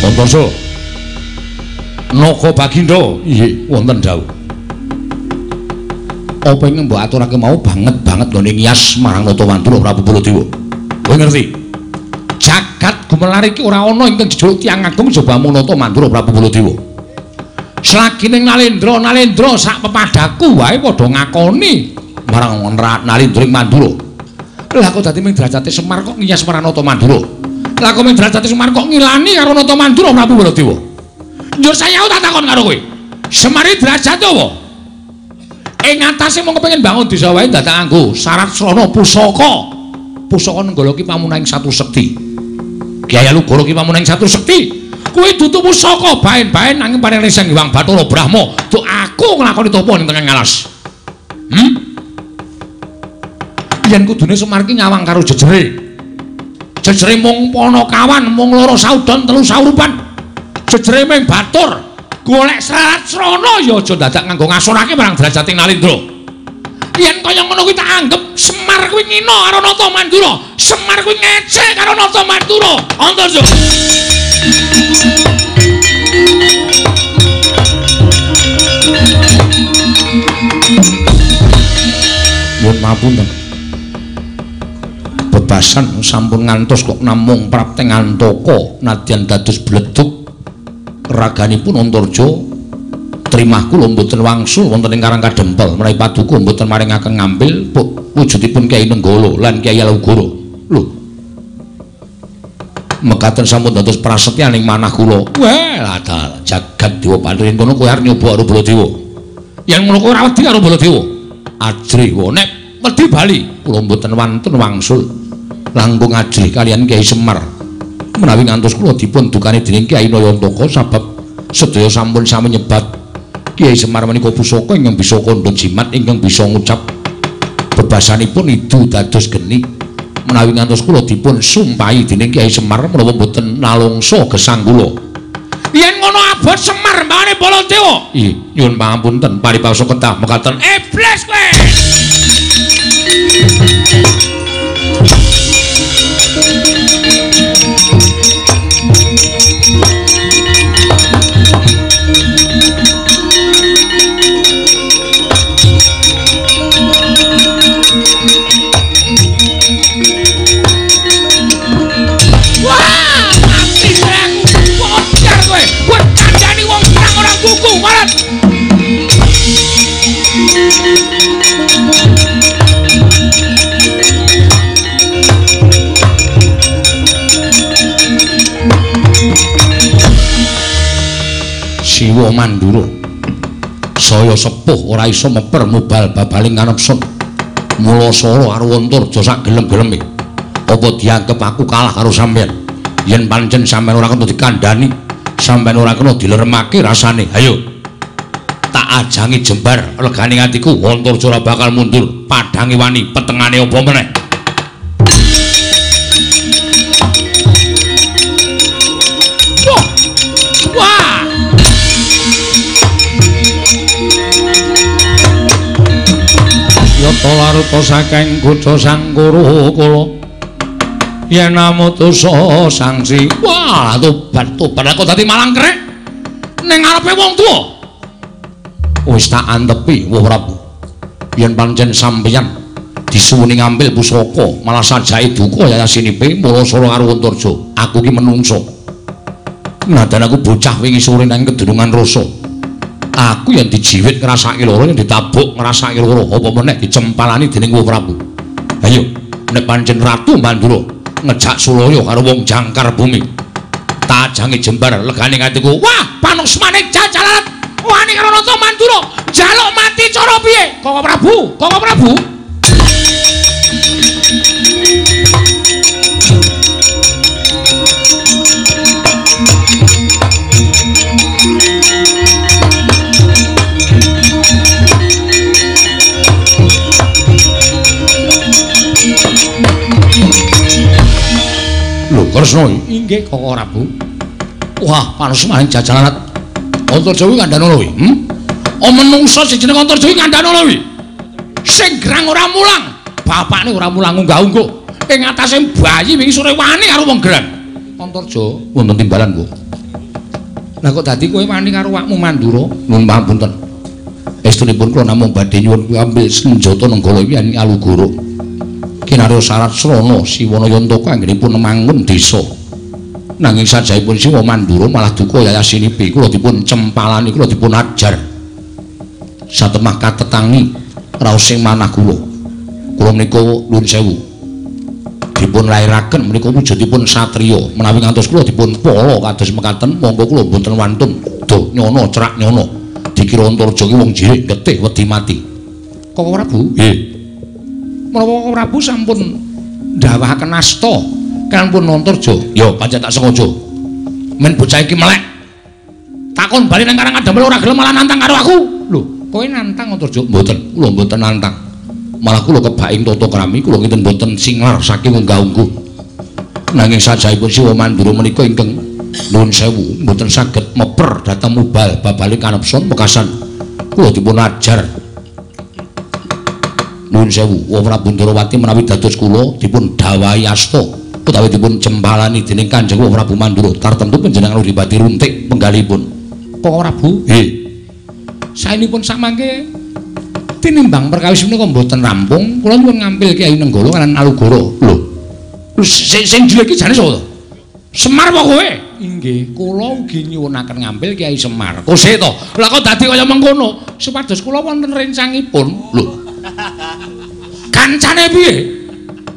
Antarja Naga Bagindo, inggih wonten dawuh. Apa ingkang mbok aturake mau banget banget nggone ngiyas marang Nata Mandura Prabu Baladewa. Kowe ngerti? Jagat gumelar iki ora ana ingkang jejuluk tiyang agung jaba mung Nata Mandura Prabu Baladewa. Selagi ning Nalendra, Nalendra sak pepadaku wae padha ngakoni marang Nalendra ing Mandura. Lah kok dadi ming derajate Semar kok ngiyas marang Nata Mandura? Lah kok ming derajate Semar kok ngilani karo Nata Mandura Prabu Baladewa? Njur saya tak takon karo kowe. Semar iki derajate apa? Ing atase mung kepengin bangun desa wae dadak nganggo syarat srana pusaka. Pusaka Nenggala ki pamunahing satu sekti. Kyai Alugoro ki pamunahing satu sekti. Kuwi dudu pusaka baen-baen nanging paring Sang Hyang Bathara Brahma. Duk aku nglakoni tapa ning tengah alas. Yen kudune Semar ki nyawang karo jejere. Jejere mung Panakawan, mung loro saudon telu saurupan. Jejere ming batur. Golek syarat srana ya aja dadak nganggo ngasorake marang derajate Nalendra. Yen kaya ngono kuwi tak anggep Semar kuwi ngina karo Nata Mandura. Semar kuwi ngece karo Nata Mandura. Antarja. Nyuwun pamunten. Bebasan sampun ngantos kok namung prapteng antaka nadyan dados bledug raganipun Antarja trimah kula mboten wangsul wonten ing Karang Kadempel menawi paduka mboten maringaken ngambil wujudipun Kyai Nenggala lan Kyai Alugoro. Lho, mekaten sampun dados prasetyaning manah kula. Wah, lah jagat dewa Bathara yen kono kowe arep nyoba karo Baladewa. Yen ngono kowe ora wedi karo Baladewa. Ajrih wae nek wedi bali kula mboten wantun wangsul langkung ajrih kaliyan Kyai Semar. Menawi ngantos kula dipun dukani dening Kyai Nayantaka sabab sedaya sampun sami nyebat Kyai Semar menika pusaka ingkang bisa kandha jimat ingkang bisa ngucap bebasanipun idu dados geni. Menawi ngantos kula dipun sumpahi dening Kyai Semar menawa mboten nalungsa gesang kula. Yen ngono abot Semar mbane Baladewa. Ih, nyuwun pangapunten paribasa kedah mekaten. Iblis kowe. Wah, mati aku. Bocor kowe. Kowe kandhani wong perang ora kuku, marat. Siwa Mandura saya sepuh ora iso meper mubal babaling kanepsun. Mula sora karo Antarja sak gelem-geleme. Apa dianggep aku kalah karo sampeyan? Yen pancen sampeyan ora kena dikandhani, sampeyan ora kena dileremake rasane. Ayo. Tak ajangi jembar regane atiku, Antarja ora bakal mundur. Padhange wani, petengane apa meneh? Wah. Wah. Yata laruta saking kutha Sangkara kala yen amutusa sangsi. Wah, tobat tobat aku dadi malang kerek ning ngarepe wong tuwa. Wis tak antepi, Wah Prabu. Yen pancen sampeyan Disuwuni ngambil pusaka, malah sajake duka yayasinipe Mulasara karo Antarja. Aku ki menungso. Nadan aku bocah wingi sore nang Kedunungan Rasa. Aku yang dijiwit ngrasake lara, yang ditabuk ngrasake lara, apa meneh dicempalani dening Wong Prabu. Ayo, nek pancen Ratu Mandura ngejak sulaya karo wong jangkar bumi. Tajange jembar legane atiku. Wah, panosmane jajalalat wani karo Nata Mandura, njaluk mati cara piye? Koko Prabu, Koko Prabu. Lho, Kresna inggih Koko Prabu. Wah, panosmane jajalalat. Antarja kuwi kandhane lho. Oh, menungsa sing jeneng Antarja kuwi kandhane lho. Sing gerang ora mulang, bapakne ora mulang unggah-ungguh. Ing atase bayi wingi sore wani karo wong gerang. Antarja wonten timbalan, Bu. Lah kok dadi kowe wani karo awakmu Mandura? Nuwun pangapunten. Estunipun kula namung badhe nyuwun ambil senjata Nenggala iki ing Alugoro. Kinarya syarat srana Siwana Yantaka anggenipun mangun desa. Nanging sajahipun Siwa Mandura malah duka yayasinipi kula dipun cempalani, kula dipun ajar. Satemah katetangi raos sing manah kula. Kula menika nuwun sewu. Dipun lairaken menika wujudipun satriya. Menawi ngantos kula dipun pala kados mekaten, monggo kula mboten wantun do nyono cerak nyono. Dikira Antarja ki wong jirik getih wedi mati. Koko Prabu? Nggih. Menapa Koko Prabu sampun ndawahaken asta kanpun Antarja? Ya pancen tak sengaja. Men bocah iki melek. Takon bali nang Karang Kadempel ora gelem malah nantang karo aku. Lho, kowe nantang Antarja? Mboten, kula mboten nantang. Malah kula kebaing tata krami, kula kinten mboten singlar saking unggah-ungguh. Nanging sajahipun Siwa Mandura menika ingkang nuwun sewu mboten saged meper dhateng mubal babale kanepson wekasan kula dipun ajar. Nuwun sewu, Wong Prabu Ndrawati menawi dados kula dipun dawahi asta utawi dipun cempalani dening Kanjeng Wong Prabu Mandura tartemtu panjenengan uripati runtik penggalipun. Koko Prabu? Nggih. Saenipun samangke tinimbang perkawis menika mboten rampung, kula nyuwun ngampil Kyai Nenggala kaliyan Alugoro. Lho. Sing jile iki jane sapa to? Semar apa kowe? Inggih, kula ugi nyuwunaken ngampil Kyai Semar. Kose to? Lah kok dadi kaya mengkono? Supados kula wonten rencangipun. Lho. Kancane piye?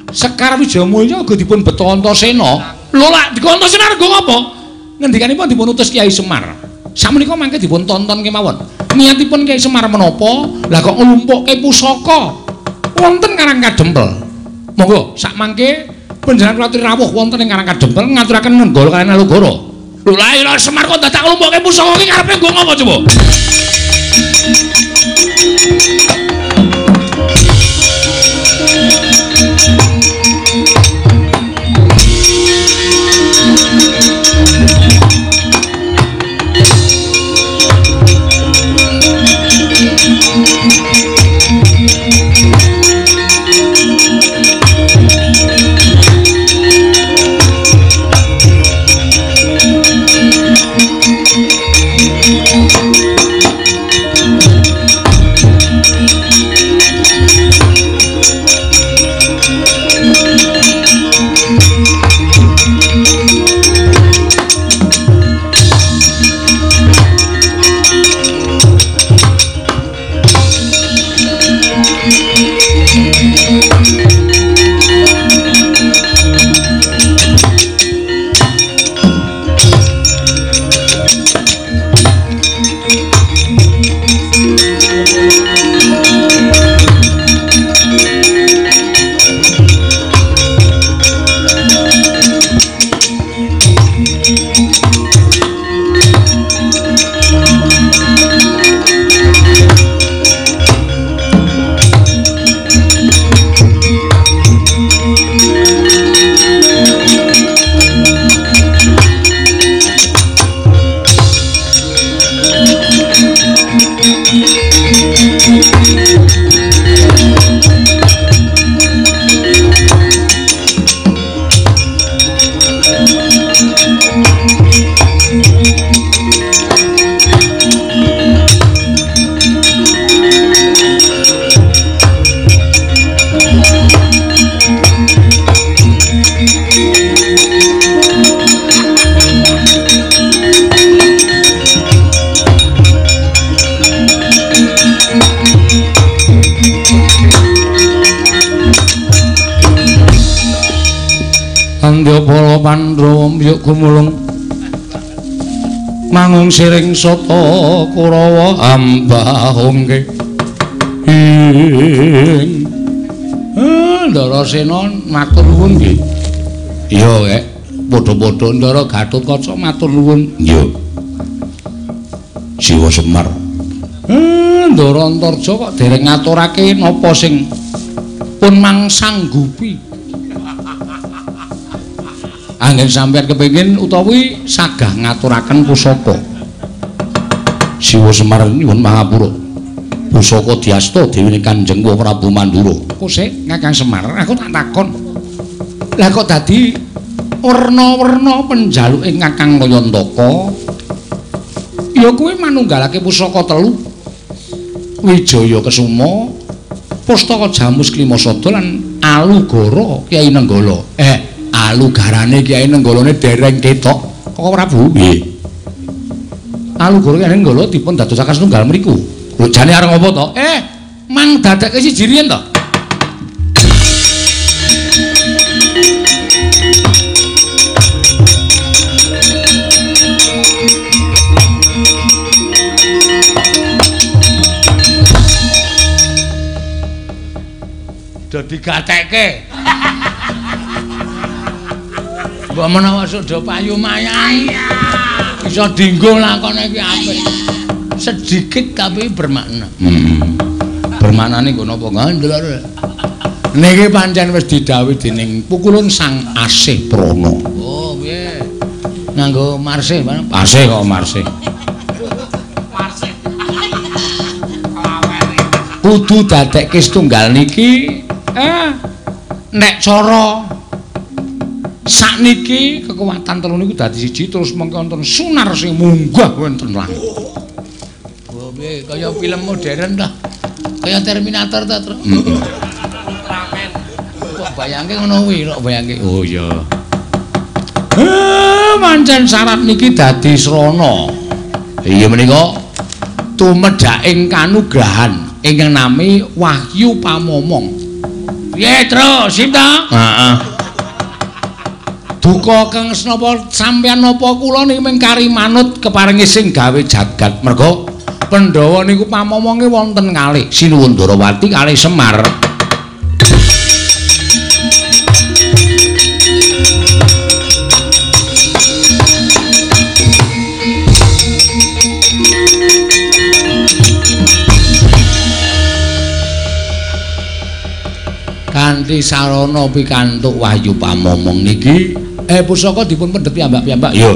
Sekar Wijayamulya uga dipun beto Antasena. Lho lak dikon Antasena rego ngapa? Ngendikanipun dipun utus Kyai Semar. Sakmenika mangke dipun tonton kemawon. Niatipun Kyai Semar menapa? Lah kok nglumpukke pusaka wonten Karang Kadempel. Monggo sak mangke panjenengan kula aturi rawuh wonten ing Karang Kadempel ngaturaken Nenggala kaliyan Alugoro. Lho lha iya Semar kok dadak nglumpukke pusaka iki karepe nggo ngapa coba? Andya para Pandhawa mbyuk gumulung mangung siring sata Kurawa ambahungke ing Ndarasena matur nuwun nggih. Iya, Kek. Padha-padha Ndara Gatotkaca matur nuwun. Iya. Siwa Semar. Ndara Antarja kok dereng ngaturake napa sing pun mangsanggupi. Anggen sampeyan kepengin utawi sagah ngaturaken pusaka. Siwa Semar nyuwun pangapura. Pusaka diasta dewi Kanjeng Prabu Mandura. Kok sik Kakang Semar, aku tak takon. Lah kok dadi werna-werna penjaluke Kakang Kayantaka? Ya kuwi manunggalake pusaka telu. Wijaya Kesuma, Pustaka Jamus Klimasada lan Alugara Kyai Nenggala. Alugarane Kyai Nenggalane dereng ketok. Kok Prabu? Nggih. Alugara Kyai Nenggala dipun dadosaken setunggal mriku. Lho jane arep ngopo to? Mang dadekke siji riyen to. Do digatekke. Mbok menawa sok do payu mayai. Iso dinggo lakone iki apik. Sedikit tapi bermakna. Bermaknane nggo napa ngandel. Niki pancen wis didhawuhi dening pukulun Sang Asih Prana. Oh, piye? Nganggo marsih, Pak. Marsih kok marsih. Marsih. Kudu dadekke setunggal niki nek cara sakniki kekuatan telu niku dadi siji terus mengko wonten sunar sing munggah wonten langit. Piye kaya film modern ta. Kaya Terminator ta, Tru. Ultraman. Kok bayangke ngono kuwi, kok bayangke. Oh iya. Pancen syarat niki dadi srana. Iya menika tumedhaking kanugrahan ingkang nami Wahyu Pamomong. Piye, Tru? Sip ta? Heeh. Duka kang senapa sampeyan napa kula niki mung kari manut keparengi sing gawe jagat. Merga Pandhawa niku pamomonge wonten kalih Sinuwun Ndarawati kalih Semar. Kanthi sarana pikantuk wahyu pamomong niki pusaka dipun pendhet piyambak-piyambak. Iya.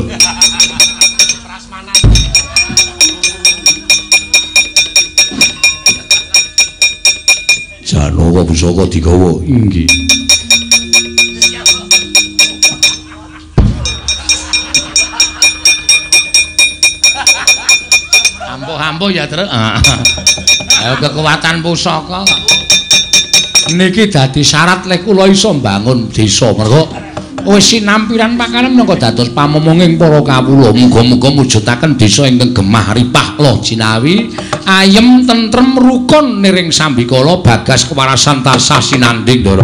Janawa pusaka digawa. Inggih. Ampuh-ampuh ya, Truk. Ayo kekuatan pusaka. Niki dadi syarat lek kula iso mbangun desa. Mergo wis sinampiran pakanan minangka dados pamomonging para kawula. Muga-muga mujudaken desa ingkang gemah ripah loh jinawi, ayem tentrem rukun niring sambikala bagas kewarasan tansah sinanding, Ndara.